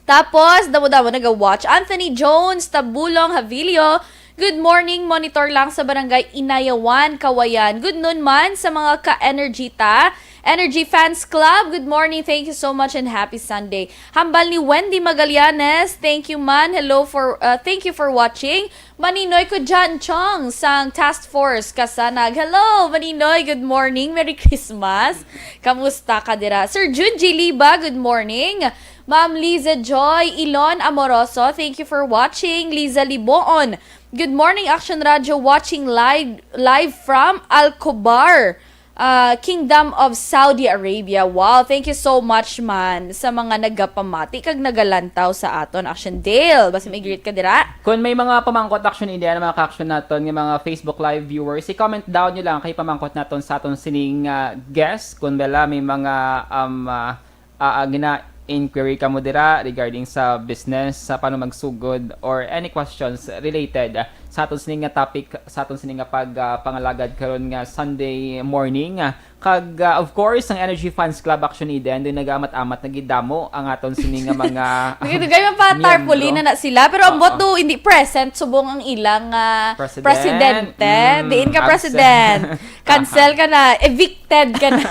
Tapos, damo-damo naga-watch. Anthony Jones, Tabulong, Havilio, good morning, monitor lang sa Barangay Inayawan, Kawayan. Good noon man sa mga ka-energy ta. Energy Fans Club, good morning, thank you so much and happy Sunday. Hambal ni Wendy Magallanes, thank you man, hello for, uh, thank you for watching. Maninoy ko dyan, Chong, sang Task Force Kasanag. Hello, Maninoy, good morning, Merry Christmas. Kamusta ka dira? Sir Junji Liba, good morning. Ma'am Liza Joy Ilon Amoroso, thank you for watching. Liza Liboon, good morning, Action Radio, watching live, live from Al Khobar, uh, Kingdom of Saudi Arabia. Wow, thank you so much, man, sa mga nagapamati kag nagalantaw sa aton, Action Dale. Basi may greet ka dira? Kung may mga pamangkot, Action India, na mga ka-action naton, nga mga Facebook Live viewers, i-comment down nyo lang kay pamangkot naton sa aton sining, ah, guest. Kung bala, may mga, um, ah, ah, ah, gina-inquiry ka mo dira regarding sa business, sa paano magsugod, or any questions related, ah, sa aton sining nga topic, sa aton sining nga pag, ah, pangalagad karon nga Sunday morning. Ah, kag, ah, of course, ang Energy Fans Club Action Eden, doon nag-amat-amat, nagidamo ang aton sining nga mga, Dito kayo mapataarpaulin miyembro. Na na sila, pero ang Oo. Buot do, hindi present, subong ang ilang, ah, President. Presidente. Mm, Diin ka absent. President. Cancel ka na, evicted ka na.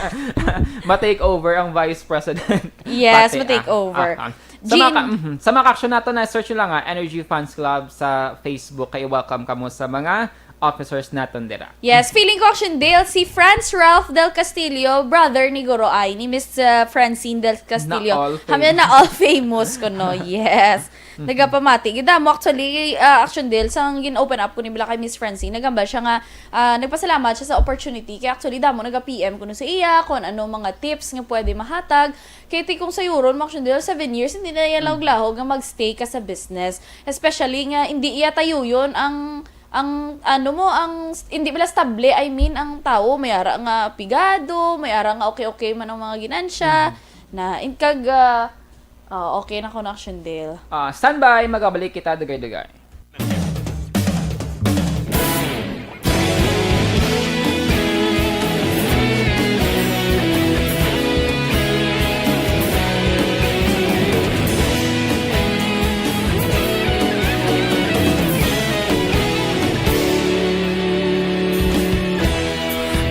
Ma-take over ang vice president. Yes, pati, ma-take ah, over. Ah, ah. Sa mga, ka, mhm. Sa mga ka-action naton, na search nyo lang nga Energy Fans Club sa Facebook, kay welcome kamo sa mga officers naton dira. Yes, feeling ko, Action Dale, si Franz Ralph Del Castillo, brother ni Guro ay, ni Miss, uh, Francine Del Castillo. Na all famous. Kami na all famous ko, no? Yes. Nagapamati. Gid mo, actually, uh, Action Dale, sa gin-open up ko ni bala kay Miss Francine, nagambal siya nga, uh, nagpasalamat siya sa opportunity. Kaya actually, damo naga-P M kuno sa iya, kung ano mga tips nga pwede mahatag. Kay ti kung sayuron mo, Action Dale, seven years, hindi na iya lahog-lahog nga mag-stay ka sa business. Especially nga, hindi iya tayuyon ang, ang, ano mo, ang, hindi bala stable, I mean, ang tao, may ara nga pigado, may ara nga okay-okay man ang mga ginansya, na, in, kag, ah, ah, okay na ko na, Action Dale. Ah, standby, magabalik kita, dugay-dugay.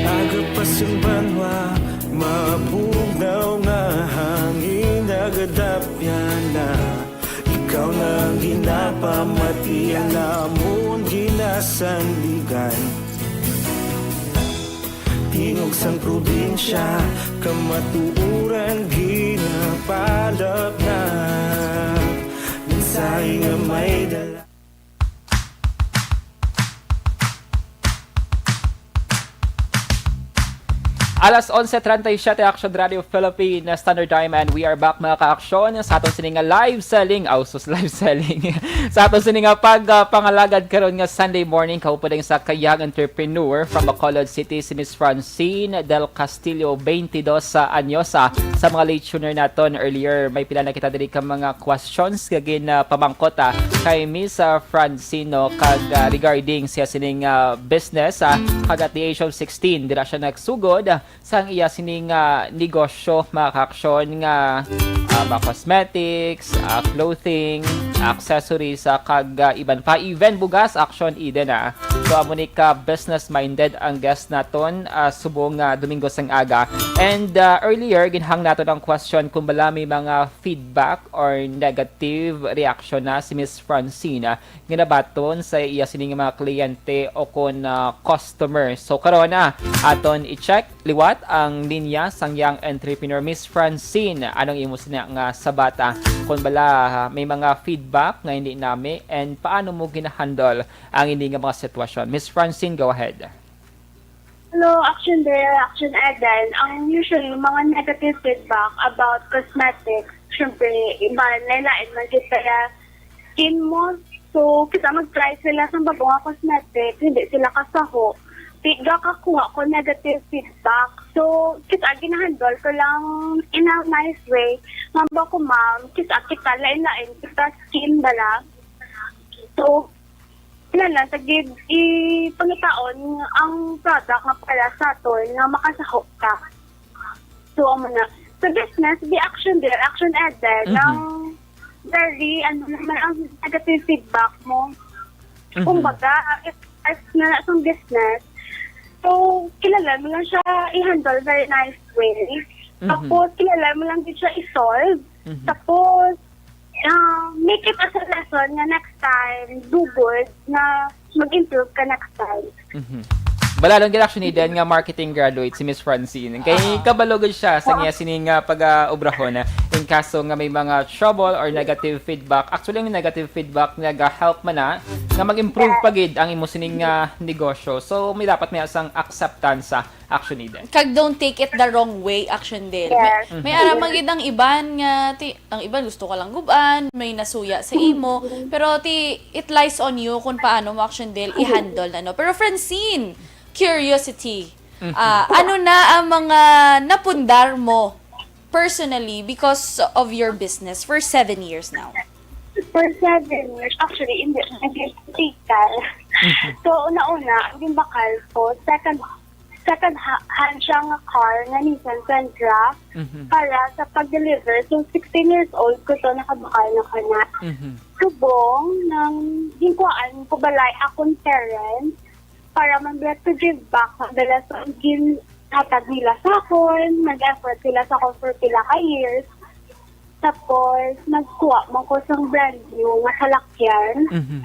Aga pa sing banwa, mabugnaw nga hangin nagadapyan na. Ikaw na ang ginapamati, ang amon ginasandigan. Tingog sang probinsya, kamatuoran ginapalap na. Mensahe nga may dala. Alas onse treinta y siete, Action Radio Philippine Standard Time, and we are back, mga ka-aksyon, sa aton sini nga live selling, aw, sus, live selling, sa aton sini nga pag, ah, pangalagad karon nga Sunday morning, kaupod sa ka-young entrepreneur from Bacolod City, si Miss Francine Del Castillo, twenty-dos anyos, ah, sa mga late tuner naton earlier. May pila na kita diri ka mga questions nga gin, ah, pamangkot, ah, kay Miss, ah, Francine, no, kag, ah, regarding siya sining, ah, business, ah, kag at the age of sixteen, dira siya nagsugod, ah, sang iya sining, ah, negosyo, mga ka-aksyon, nga, ah, mga cosmetics, ah, clothing, accessories, ah, kag, ah, iban pa, even bugas, Action Eden, ah. So, amo ni ka business-minded ang guest naton, ah, subong, ah, Domingo sang aga. And, ah, earlier, ginhang naton ang question kung bala may mga feedback or negative reaction na si Miss Francine, ah, ginabaton sa iya sining mga kliyente o kon, ah, customer. So, karon, ah, aton i-check liwat ang linya sang young entrepreneur, Miss Francine. Anong imo sina nga sabata? Kung bala, ah, may mga feedback nga hindi nami, and paano mo ginahandle ang hindi nga mga sitwasyon? Miss Francine, go ahead. Hello, Action Dale, Action Eden. Ang usually, mga negative feedback about cosmetics, syempre, iba, lain-lain man gid kaya skin mo. So, kita mag-try sila sa bago nga cosmetics, hindi sila kasaho. Di gakakuha ko negative feedback. So, kita ginahandle ko lang in a nice way. Ma'am ba ko, ma'am? Kita, kita, lain-lain. Kita skin bala. So, wala lang, tagid ipangitaon ang product nga para sa aton nga makasahop ka. So, amo na. Sa business, di Action Dale, Action Eden, Mhm. ang very, ano naman ang negative feedback mo. Mhm. Kumbaga, if, if na sa business, so, kilala mo lang siya i-handle very nice way. Mhm. Tapos, kilala mo lang din siya i-solve. Mhm. Tapos, ah, make it as a lesson nga next time, do good, na mag-improve ka next time. Mhm. Balalon gid, Action Eden, nga marketing graduate si Miss Francine. Kay Oo. kabalo gid siya sa Oo. niya sining, ah, pag-, ah, obrahon, ah, in kaso nga may mga trouble or negative feedback. Actually, ang negative feedback naga-help man na nga mag-improve Yes. pa gid ang imo sining, ah, negosyo. So, may dapat may asang acceptance sa Action Eden. Kag don't take it the wrong way, Action Dale. May, Yes. may ara man gid ang iban nga, ti, ang iban gusto ka lang gub-an, may nasuya sa imo, pero ti, it lies on you kung paano mo, Action Dale, i-handle na, no? Pero Francine, curiosity, Mhm. ah, ano na ang mga napundar mo personally because of your business for seven years now? For seven years, actually, hindi, nag-critical. Mhm. So, una-una, ang gimbakal ko, second, second ha-, hand siya nga car nga Nissan Sentra Mhm. para sa pag-deliver. So, sixteen years old ko to, nakabakal na ko na. Mhm. Subong, nang ginkuhaan ko balay akong parents, para man bala to give back, man bala sa ginhatag nila sa akon, nag-effort sila sa akon for pila ka years. Tapos, nagkuha man ko sang brand new nga salakyan Mhm.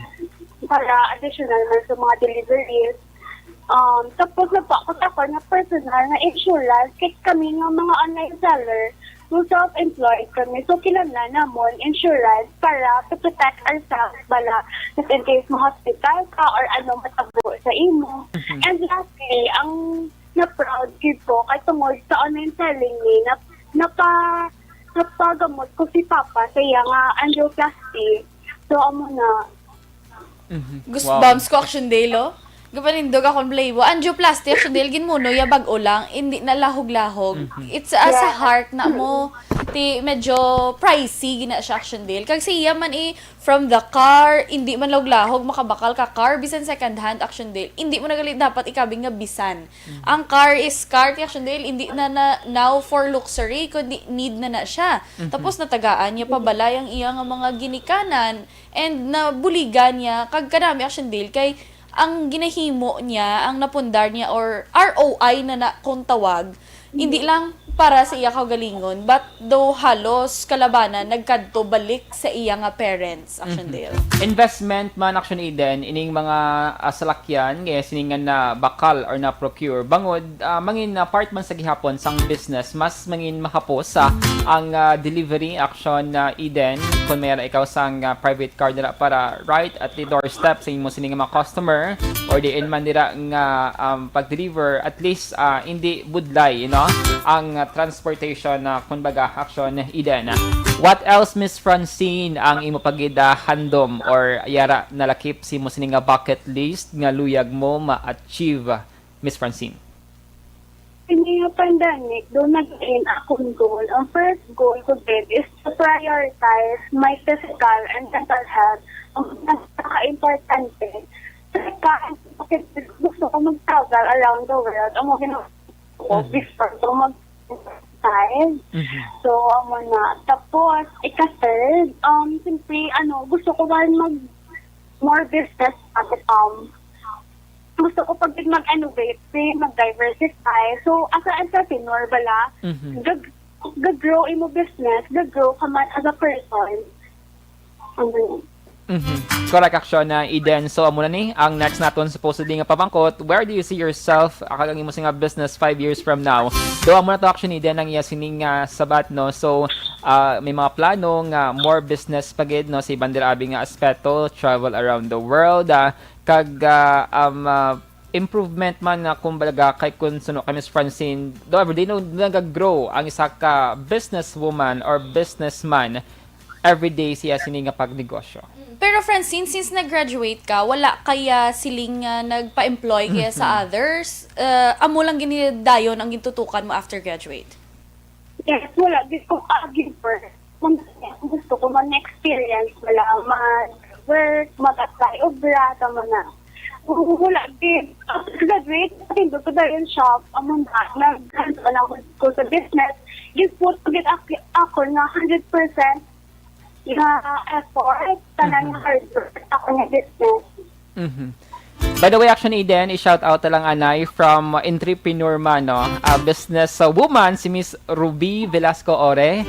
para additional man sa mga deliveries. Um, tapos, nagkuha ko sa ako nga personal nga insurance. Kay kami nga mga online seller, so self-employed kami. So, kinahanglan namon insurance para to protect ourselves bala. Just in case ma-hospital ka or ano matabo sa imo. Mhm. And lastly, ang na-proud gid ko kay tungod sa online selling ni, na, napa, napagamot ko si Papa sa iya nga angioplasty. So, amo na. Mhm. Goosebumps ko, Action Dale, oh. Gapanindog akong playbo. Angioplasty, Action Dale, ginmuno ya bag-o lang, hindi na lahog-lahog. Mhm. It's as a Yeah. heart na mo, ti medyo pricey gina siya, Action Dale. Kag siya man i from the car, hindi man lahog-lahog, makabakal ka car, bisan second hand, Action Dale. Hindi mo na gali dapat ikabig nga bisan. Mhm. Ang car is car, ti Action Dale, hindi na, na now for luxury, kundi need na na siya. Mhm. Tapos natagaan niya pa balay ang iya nga mga ginikanan, and nabuligan niya, kag kanami, Action Dale, kay ang ginahimo niya, ang napundar niya, or R O I na na kung tawag, hindi lang para sa iya kaugalingon, but do halos kalabanan nagkadto balik sa iya nga parents, Action Mhm. Dale. Investment man, Action Eden, ining mga, ah, salakyan, nga siningan na bakal or na procure, bangod, ah, mangin, ah, part man sa gihapon sang business, mas mangin mahapos sa ang, ah, delivery, Action, ah, Eden. Kung may ara ikaw sang, ah, private car dira para right at the doorstep sa imo sining mga customer, or diin man dira nga, um, pag-deliver, at least, ah, hindi budlay, you know, ang, ah, transportation na, kumbaga, Action Eden. What else, Miss Francine, ang imo pagid, ah, handom or yara nalakip sa imo sini nga bucket list nga luyag mo ma-achieve, Miss Francine? Ini nga pandemic, do nag-in akong goal. Ang first goal ko gid is to prioritize my physical and mental health. Ang pinaka-importante. Second, gusto ko mag-travel around the world. Ang mga ginawa ko Mhm. before ko mag-exercise. Mhm. So, amo na. Tapos, ika-third, um, simply, ano, gusto ko man mag more business at the time. Gusto ko pag mag-innovate, eh, mag-diversify. So, as an entrepreneur, bala, Mhm. gag- gag-grow imo business, gag-grow ka man as a person. Ano yun? Mhm. Correct, Action, ah, Eden. So, amo na ni ang next naton supposedly nga pamangkot. Where do you see yourself, ah, kag ang imo sini nga business five years from now? Do, amo na to, Action Eden, ang iya sining, ah, sabat, no? So, ah, may mga plano nga more business pa gid, no, sa iban dira abi nga aspeto, travel around the world, ah, kag, ah, um, ah, improvement man na, kumbaga, kay kun suno kay Miss Francine, do everyday, no, nag-grow ang isa ka businesswoman or businessman, everyday siya sini nga pagnegosyo. Pero Francine, since nag-graduate ka, wala kaya siling nga nagpa-employ kaya sa Mhm. others? Uh, amo lang gini dayon ang gintutukan mo after graduate? Yes, wala. Di ko ka-giver. Kung gusto ko man experience, wala, mag-work, mag-apply obra, tama na. Kung wala, di, after graduate, nagtindog ko dahil shop, amo na, nag-hands-on ako sa business. Gin-put ko gid ak-, ako nga hundred percent nga effort, tanan nga Mhm. hard work, ako nga business. Mhm. By the way, Action Eden, i-shout out na lang anay from Entrepreneur Man, no? Ah, business, ah, woman, si Miss Ruby Velasco Ore.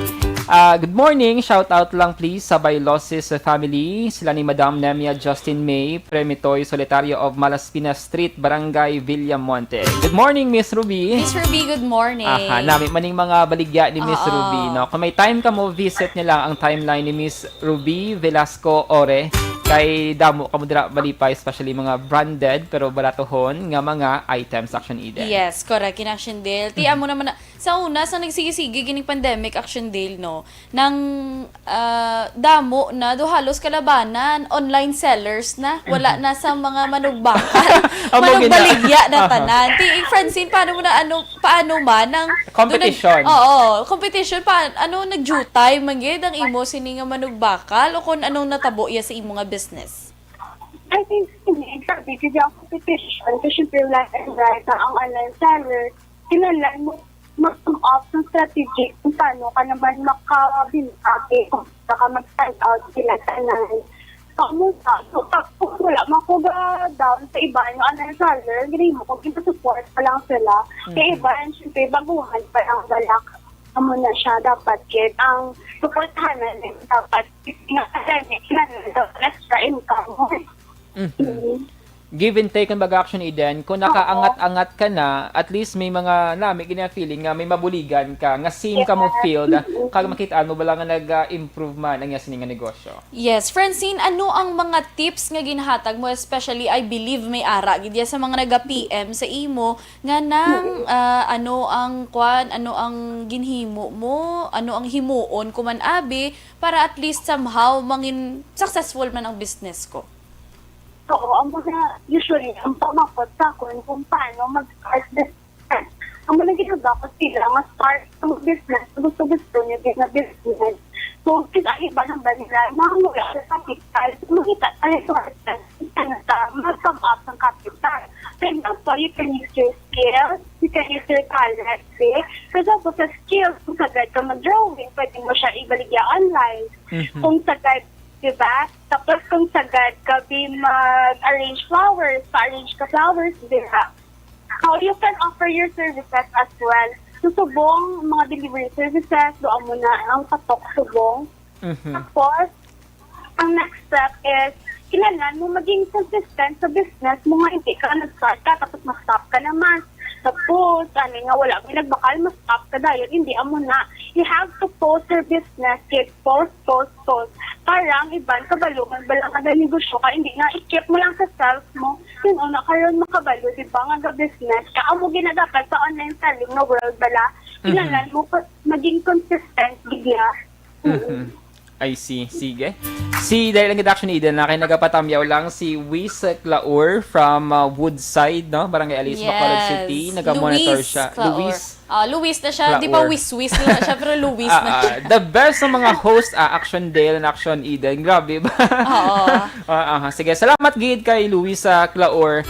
Ah, good morning, shout out lang please sa Bailosis family, sila ni Madam Nemia Justin May Premitoy Solitario of Malaspinas Street, Barangay Villamonte. Good morning, Miss Ruby. Miss Ruby, good morning. Aha, nami maning mga baligya ni Miss Oo. Ruby, no? Kung may time ka mo, visit niya lang ang timeline ni Miss Ruby Velasco Ore. Kay damo kamo dira malipay, especially mga branded pero baratohon nga mga items, Action Eden. Yes, correct. In Action Dale. Ti, Mhm. amo naman na, sa una, sa nagsigi-sige gining pandemic, Action Dale, no? Nang, ah, damo na, do halos kalabanan, online sellers na. Wala Mhm. na sa mga manugbakal. Amo gina- Manugbaligya na Aha. tanan. Ti, Francine, paano mo na, ano, paano man ang Competition. Doon nag-, oo, competition pa, ano, nag-jutay man gid ang imo sini nga manugbakal o kung anong natabo iya sa imo nga business? I think, sini, grabe, kasi ang competition, kasi syempre, left and right na ang online seller, kinahanglan mo mag-come up ng strategy kung paano ka naman makabintake, kung paano ka mag-stand out sila tanan. Kamusta? So, pag, kung wala man ko ga-down sa iba, yung online seller, gini mo, kung ginasupport pa lang sila, kay Mhm. iba, syempre, baguhan pa lang balak. Amo na siya, dapat gid ang suportahan na din, dapat nga, nga, extra income mo. Mhm. Give and take, kumbaga, Action Eden, kung nakaangat-angat ka na, at least may mga nami gina feeling nga may mabuligan ka, nga same ka mo field, kag makitaan mo bala nga nag-improve man ang iya sini nga negosyo. Yes, Francine, ano ang mga tips nga ginahatag mo, especially, I believe, may ara gid ya sa mga naga-P M sa imo nga nang, ah, ano ang kwan, ano ang ginhimo mo, ano ang himuon ko man abi para at least somehow mangin successful man ang business ko? Oo, ang mga, usually, ang pamakot sa akon kung paano mag-start business. Ang mga ginagawa ko sila, nga start ang business, gusto-gusto niya din na business. So, sila, iba ng ba nila, mga wala sa kapital. So, makita tayo sa artist, kita na sa, mag-come up ng kapital. For example, you can use your skills, you can use your talent, eh. For example, sa skills, kung sagad ka mag-drawing, pwede mo siya ibaligya online. Mhm. Kung sagad, di ba? Tapos kung sagad ka, bi mag-arrange flowers, pa-arrange ka flowers, di ba? How you can offer your services as well. So, subong, mga delivery services, doon mo na ang patok subong. Mhm. Tapos, ang next step is, kinahanglan mo maging consistent sa business mo nga hindi ka nag-start ka, tapos ma-stop ka naman. Tapos, ano nga, wala may nagbakal, ma-stop ka dahil hindi amo na. You have to post your business, keep post, post, post. Para ang iban, kabalo man bala nga negosyo ka, hindi nga i-keep mo lang sa self mo. Yun, una karon makabalo, di ba, nga ga-business ka. Amo ginadapat sa online selling nga world bala. Kinahanglan mo pa- maging consistent, gid ya. Mhm. I see. Sige. Si Dahil ang Action Eden na kay nagapatamyaw lang si Wis Claur from uh, Woodside, no? Barangay Alice, Bacolod City. Nag-monitor Luis siya. Claor. Luis. Ah, Luis na siya. Di ba Claor. Wis-wis na siya, pero Luis na Ah, siya. ah, the best sa mga host, ah, Action Dale and Action Eden. Grabe ba? Oo. Ah, ah, sige, salamat gid kay Luisa Claor.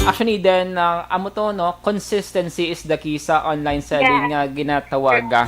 Action Eden, ah, amo to, no? Consistency is the key sa online selling Yeah. nga ginatawag. Ah.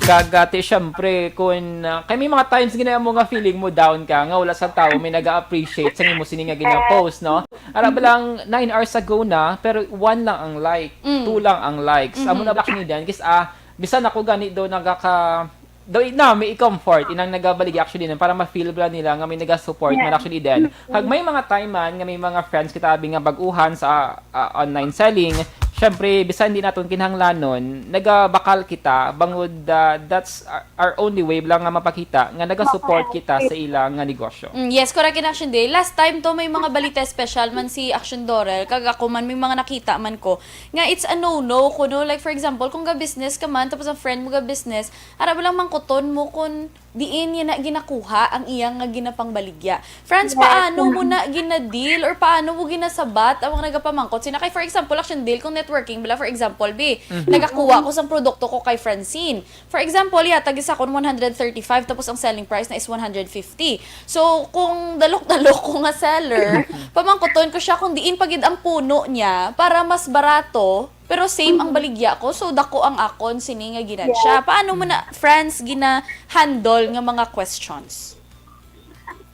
Kag ate, syempre, kung ah, kay may mga times gina mo nga feeling mo down ka, nga wala sa tao may nag-appreciate sa imo sini nga gina-post, no? Ara ba lang nine hours ago na, pero one lang ang like, Mm. two lang ang likes. Amo na ba, Action Eden? Kis ah, bisan ako gani do nagaka do na may comfort inang nagabaligya, Action Eden, para ma-feel bala nila nga may naga-support man, Action Eden. Kag may mga time man nga may mga friends kita abi nga bag-uhan sa ah, online selling, syempre bisan di naton kinahanglanon, nagabakal kita bangod ah, that's our, our only way lang nga mapakita nga naga-support kita sa ila nga negosyo. Mm, yes, correct in Action Day. Last time to, may mga balita special man si Action Dorel, kag ako man, may mga nakita man ko, nga it's a no-no, kuno. Like, for example, kung ga-business ka man, tapos ang friend mo ga-business, ara ba lang mangkuton mo kung diin niya na ginakuha ang iyang nga ginapangbaligya. Friends, paano mo na gina-deal or paano mo ginasabat ang mga nagapamangkot? Sina kay, for example, Action Deal, kung networking bala, for example, bi, nagakuha ko sang produkto ko kay Francine. For example, yata gisa kon one hundred thirty-five, tapos ang selling price na is one hundred fifty. So, kung dalok-dalok ko nga seller, pamangkuton ko siya kung diin pa gid ang puno niya para mas barato, pero same ang baligya ko, so dako ang akon sini nga ginansya. Paano mo na, friends, gina-handle nga mga questions?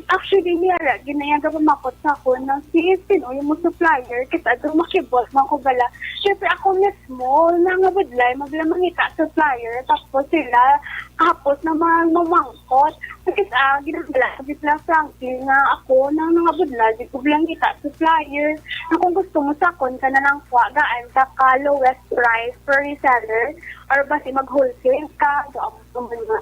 Actually, niya ra, ginaya nga pamakot sa ako na si Sino yung mo supplier, kita daw makibot man ko bala. Siyempre, ako mismo, nangabudlay, maglamangita supplier, tapos sila, tapos na mga mamangkot. Kasi ah, ginagala ko gid lang, frankly, nga ako nang nangabudlay, di ko lang kita supplier. Na kung gusto mo sa akon ka na lang kuha, gaan ka ka lowest price per reseller, or basi mag-wholesale ka, so ako naman nga.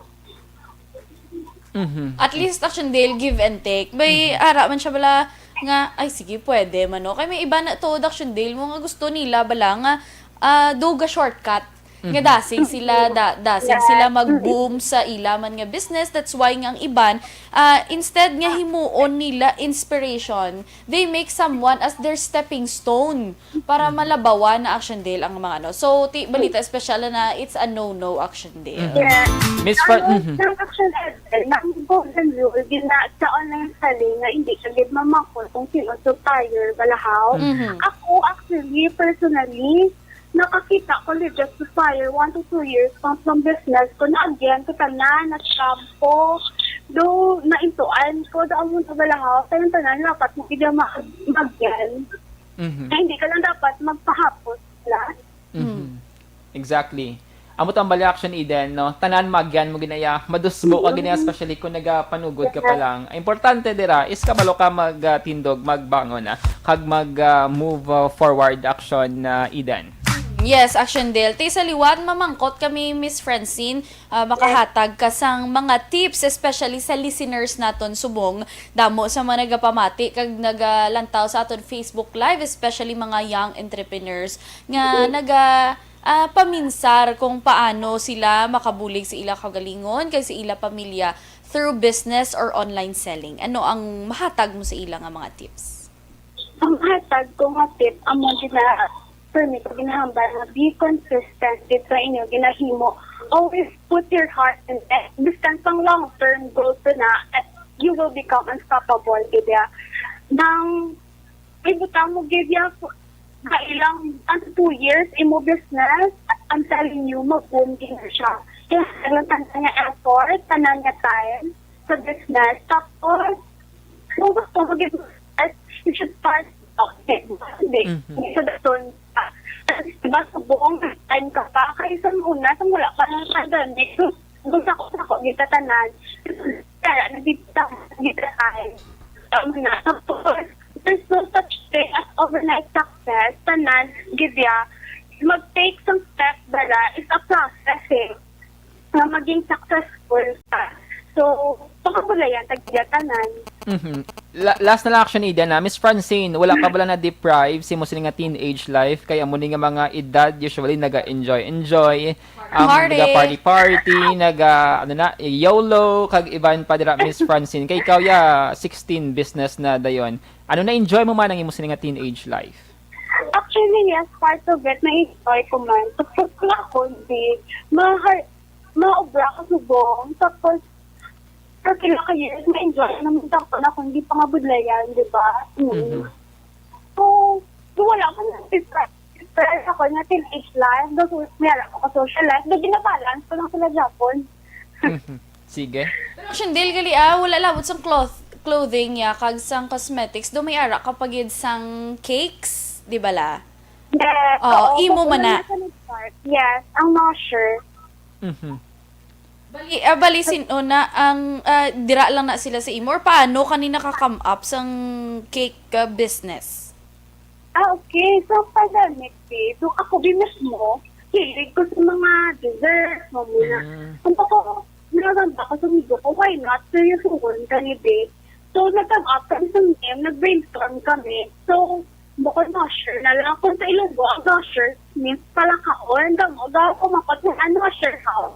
Mhm. At least, Action Dale, give and take. May ara man siya bala nga, ay, sige, pwede man, no? Kay may iba na to, Action Dale, mo nga gusto nila bala nga, ah, do ga shortcut. Nga dasig sila, da, dasig sila mag-boom sa ila man nga business. That's why nga ang iban, ah, instead nga himuon nila inspiration, they make someone as their stepping stone para malabawan na, Action Dale, ang mga ano. So, ti, balita espesyal na, it's a no-no, Action Dale. Yeah. Miss Ang Fran, rule mhm. ng Action Eden, ang golden rule, gina sa online selling nga hindi ka gid mamakot kung sino supplier, balahaw. Mhm. Ako, actually, personally, nakakita ko legit supplier one to two years pang from business ko na again ko tanan na shampoo. Do naintuan ko daw mo sa balahaw, tanan tanan dapat mo gid mag-, magyan. Mhm. Na hindi ka lang dapat magpahapos lang. Mhm. Exactly. Amo to ang bali, Action Eden, no? Tanan maagyan mo ginaya, madusbo ka ginaya, especially kung nagapanugod ka pa lang. Ang importante dira is kabalo ka magtindog, magbangon, ah, kag mag, ah, move, ah, forward, Action, ah, Eden. Yes, Action Del. Ti sa liwat, mamangkot kami, Miss Francine, ah, makahatag ka sang mga tips, especially sa listeners naton subong. Damo sa mga nagapamati kag nagalantaw sa aton Facebook Live, especially mga young entrepreneurs nga naga, ah, paminsar kung paano sila makabulig sa ila kaugalingon kag sa ila pamilya through business or online selling. Ano ang mahatag mo sa ila nga mga tips? Ang hatag ko nga tip, amo gina, for me, ko ginahambal nga be consistent with sa inyo ginahimo. Always put your heart in it. Bisan pang long-term goal to na, eh, you will become unstoppable, gid ya. Nang ibutang mo, gid ya, sa ilang, ang two years, imo business, I'm telling you, mag-boom din siya. Kaya, tanan nga effort, tanan nga time, sa business. Tapos, kung gusto mo, gid, you should start, okay, Mhm. Sa daton, ah, diba, sa buong time ka pa, kaya sa una, sa wala pa ng pandemic, so, kung sa ako, sa ako, gitatanan, kaya nagtatanan, gitatanan, tama na, tapos, there's no such thing as overnight success, tanan, gid ya, mag-take some step, bala, is a process, eh. Nga maging successful ka. So, pangabulayan, tagya tanan. Mhm. La-, last na lang, Action Eden, ha. Miss Francine, wala ka bala na-deprive sa imo sini nga teenage life? Kay amo ni nga mga edad, usually, naga-enjoy-enjoy. Um, Party. Naga-party-party, naga, ano na, YOLO, kag iban pa dira, Miss Francine. Kay ikaw, ya, sixteen, business na dayon. Ano, na-enjoy mo man ang imo sini nga teenage life? Actually, yes, part of it, na-enjoy ko man. Successful ako, di, mahal, maobra ka subong. Tapos, sa pila ka years, na-enjoy naman ako na kung di pangabudlayan, di ba? Mm. Mhm. So, so, wala man na-describe ako na teenage life, tapos may ara ko ka social life, di, ginabalance ko lang sila Japon. Mhm. Sige. Pero Action Del, gali, ah, wala labot sang cloth, clothing ya, kag sang cosmetics, do may ara ka pa gid sang cakes, di bala? Yes, Oo, oo, imo man na. Sa part. Yes, ang mga sure. Mhm. Bali, ah, bali, sin-o na ang, ah, dira lang na sila sa imo, or paano kani naka-come up sang cake, ah, business? Ah, okay. So, pandemic, eh, so, ako din mismo, hilig ko sa mga dessert, mga muna. Mm. Kung ako, nagaganda ko sa amigo ko, why not? Seryosohon ka ni, babe. So, nag-come up kami sa name, nag-brainstorm kami. So, bukod nosher na lang. Kung sa Ilonggo, ang nosher means palakaon. Ang damo, gawa ko makot na ano, nosher house.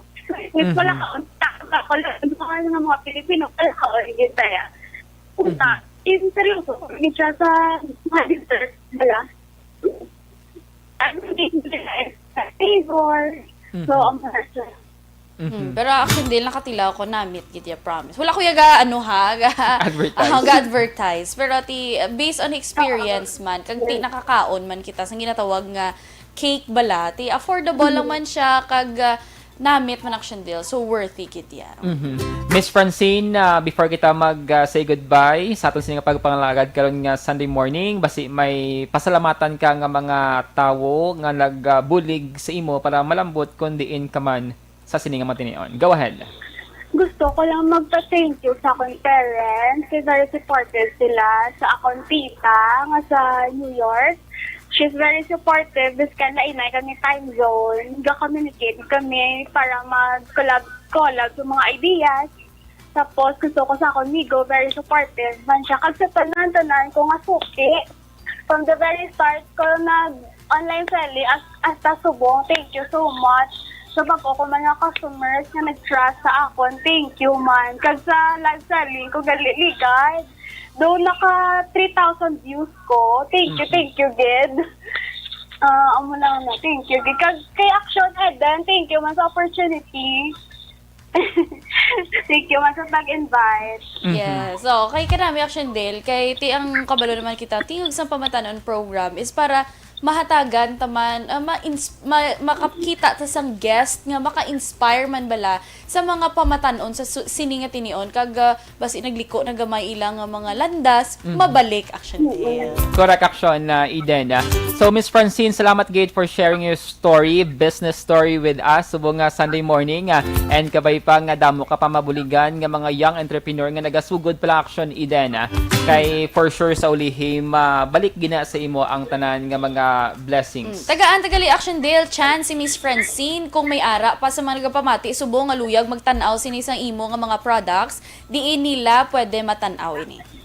Means Mhm. palakaon. Tapos ako lang, mga, mga, mga Pilipino, palakaon, yun kaya. Punta, Mhm. in seryoso, yun siya sa mga dessert, wala. Ang hindi nila sa favor. So, Mhm. ang mga siya. Mhm. Hmm, pero actually, dili nakatilaw ko, namit gid ya, promise. Wala ko yaga, ano ha, ga, Advertise. ah, ga-advertise. Pero ti, based on experience Oo. man, kag ti Yes. nakakaon man kita sa ginatawag nga cake bala, ti affordable lang Mhm. man siya, kag, ah, namit man, Action Del. So, worthy gid ya. Mhm. Miss Francine, ah, before kita mag, ah, say goodbye sa aton sini nga pagpangalagad karon nga Sunday morning, basi may pasalamatan ka nga mga tawo nga nagbulig sa imo para malambot kon diin ka man sa sini nga matinion. Go ahead. Gusto ko lang magpa-thank you sa akong parents, kay very supportive sila, sa akong tita nga sa New York. She's very supportive, biskan lain-lain kami time zone, ga-communicate kami para mag-collab, collab sa mga ideas. Tapos gusto ko sa akong migo, very supportive man siya. Kag sa tanan-tanan ko nga suki, from the very start ko nag online selling as, hasta subong, thank you so much. Sa bag-o ko man nga customers nga nag-trust sa akon, thank you man. Kag sa live selling ko gali, ligad. Though naka three thousand views ko, thank you, Mhm. thank you gid. Ah, amo lang na, thank you gid. Kag kay Action Eden, thank you man sa opportunity. Thank you man sa pag-invite. Mhm. Yes. So, kay kanami, Action Del, kay ti ang kabalo naman kita, tingog sa pamatanon program is para mahatagan taman, ah, ma-ins-, ma-, makakita ta sang guest nga maka-inspire man bala sa mga pamatanon sa su-, sini nga tinion, kag, ah, basi nagliko na gamay ilang, ah, mga landas, Mhm. mabalik, Action Del. Correct, Action, ah, Eden, ah. So, Miss Francine, salamat gid for sharing your story, business story with us subong nga Sunday morning, ah, and kabay pa nga damo ka pa mabuligan nga mga young entrepreneur nga nagasugod pala Action Eden, ah. Kay for sure sa ulihi, mabalik gina sa imo ang tanan nga mga blessings. Mm. Tagaan tagali Action Dale chance si Miss Francine kung may ara pa sa mga nagapamati subong nga luyag magtan-aw sini sang imo nga mga products, diin nila pwede matan-aw ini?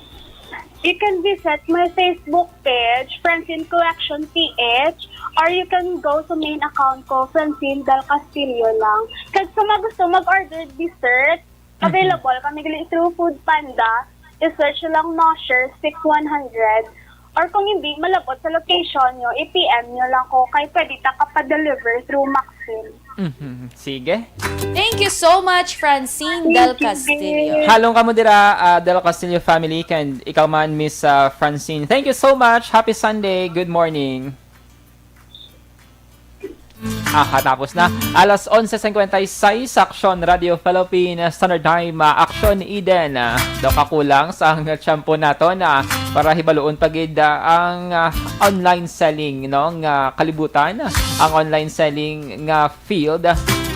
You can visit my Facebook page, Francine Collection P H, or you can go sa main account ko, Francine Del Castillo lang. Kag sa mga gusto mag-order dessert, available kami gali through Food Panda. I-search lang Nosher six one hundred. Or kung hindi, malabot sa location nyo, i-P M nyo lang ko kay pwede ta ka pa-deliver through Maxim. Mhm. Sige. Thank you so much, Francine Del Castillo. Halong kamo dira, ah, Del Castillo family, and ikaw man, Miss, ah, Francine. Thank you so much. Happy Sunday. Good morning. Ah, tapos na. Alas onse cincuenta y seis, Action Radio Philippine Standard Time, ah, Action Eden. Ah, daw kakulang sa ang tiyempo naton, ah, para hibaluon pa gid, ah, ang, ah, online selling, no, nga kalibutan, ang online selling nga field.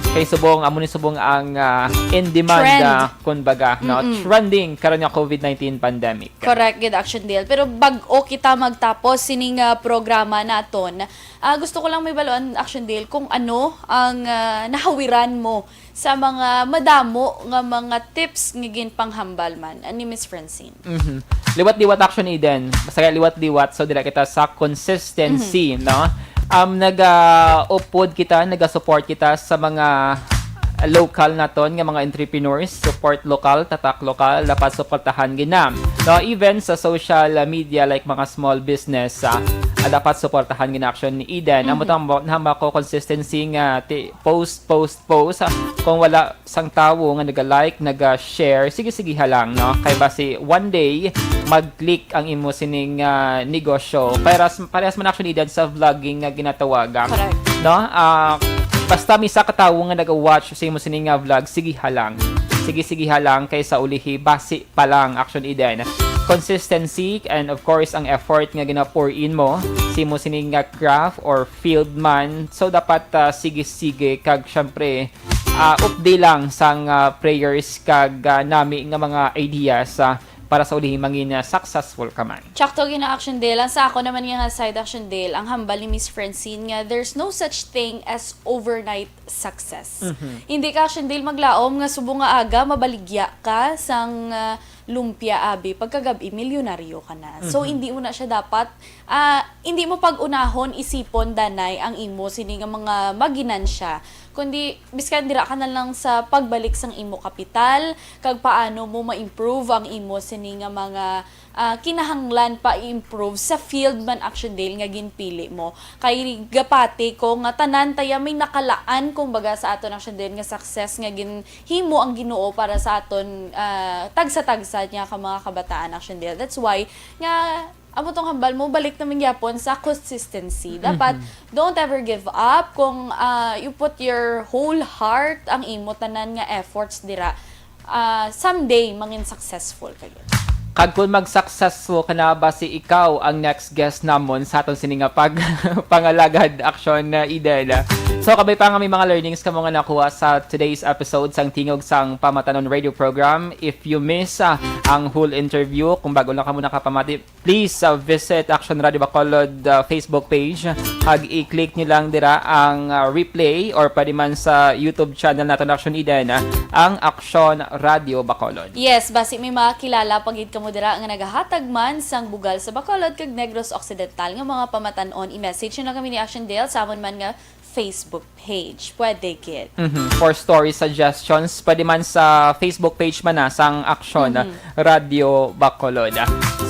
Kay subong, amo ni subong ang, ah, in demand, Trend. Ah, kumbaga, no? Mm-mm. Trending karon nga COVID nineteen pandemic. Correct gid, Action Dale. Pero bag-o kita magtapos sining, ah, programa naton, ah, gusto ko lang may baluan, Action Dale, kung ano ang, ah, nahawiran mo sa mga madamo nga mga tips nga ginpanghambal man ni Miss Francine. Mhm. Liwat-liwat, Action Eden. Basta kaya liwat-liwat, so dira kita sa consistency, mhm, no? Um, nag, ah, upod kita, nag-support kita sa mga local naton nga mga entrepreneurs, support lokal, tatak lokal, dapat suportahan gina. No, even sa social media like mga small business, ah, ah, dapat suportahan gina Action Eden. Amo, mhm, tang mo-, nahambal ko consistency nga ti-, post, post, post. Ah, kung wala sang tawo nga naga-like, naga-share, sige-sige ha lang, no? Kay basi one day mag-click ang imo sining, ah, negosyo. Parehas, parehas man Action Eden sa vlogging nga ginatawag, ah. Correct. No? Ah, basta may isa ka tawo nga naga-watch sa imo sining nga vlog, sige ha lang. Sige, sige ha lang, kay sa ulihi, basi pa lang, Action Eden. Consistency and of course ang effort nga gina-pour in mo sa imo sining nga craft or field man. So dapat, ah, sige-sige kag syempre, ah, updi lang sang, ah, prayers kag, ah, nami nga mga ideas, ah, para sa ulihi mangin, ah, successful ka man. Tsakto gina Action Dale. Ang sa ako naman nga side, Action Dale, ang hambal ni Miss Francine nga there's no such thing as overnight success. Mhm. Hindi ka, Action Dale, maglaom nga subong nga aga mabaligya ka sang, ah, lumpia, abi, pagkagab-i milyonaryo ka na. So, mhm, hindi mo na siya dapat, ah, hindi mo pag-unahon isipon danay ang imo sini nga mga maginansya, kundi biskan dira ka na lang sa pagbalik sang imo kapital, kag paano mo ma-improve ang imo sini nga mga, ah, kinahanglan pa i-improve sa field man, Action Dale, nga ginpili mo. Kay gapati ko nga tanan taya may nakalaan, kumbaga, sa aton, Action Dale, nga success nga ginhimo ang Ginoo para sa aton, ah, tagsa-tagsa niya ka mga kabataan, Action Dale. That's why nga amo tong hambal mo, balik naman gyapon sa consistency. Dapat, mhm, don't ever give up. Kung, ah, you put your whole heart, ang imo tanan nga efforts dira, ah, someday, mangin successful kayo. Kag kung mag-successful ka na, basi ikaw ang next guest namon sa aton sini nga pag-, pangalagad, Action, ah, Eden. So, kabay pa nga may mga learnings kamo nga nakuha sa today's episode sang Tingog sang Pamatanon Radio Program. If you miss, ah, ang whole interview, kung bago lang kamo nakapamati, please, uh, visit Action Radio Bacolod, uh, Facebook page. Kag i-click nyo lang dira ang, uh, replay or pwede man sa YouTube channel naton, Action Eden, uh, ang Action Radio Bacolod. Yes, basi may mga kilala pa gid kamo dira nga nagahatag man sang bugal sa Bacolod kag Negros Occidental nga mga pamatan-on. I-message nyo lang kami ni Action Dale sa amon man nga Facebook page. Pwede gid. Mhm. For story suggestions, pwede man sa Facebook page man na sang Action, mhm, Radio Bacolod.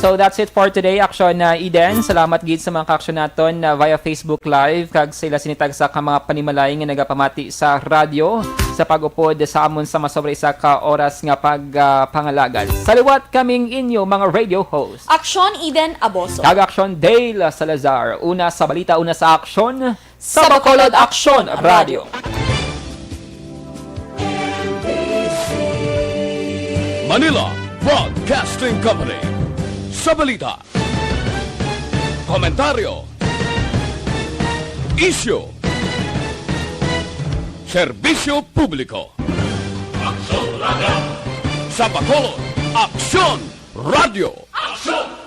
So that's it for today, Action, uh, Eden. Salamat gid sa mga ka-action naton, uh, via Facebook Live kag sa ila sini tagsa ka mga panimalay nga nagapamati sa radyo sa pag-upod sa amon sa masobra isa ka oras nga pag, uh, pangalagad. Sa liwat kaming inyo mga radio host. Action Eden Aboso. Kag Action Dale Salazar. Una sa balita, una sa aksyon. Sa Bacolod Aksyon Radio. Manila Broadcasting Company. Sa balita, komentaryo, Isyu. Serbisyo publiko. Aksyon Radio. Sa Bacolod, Aksyon Radio. Aksyon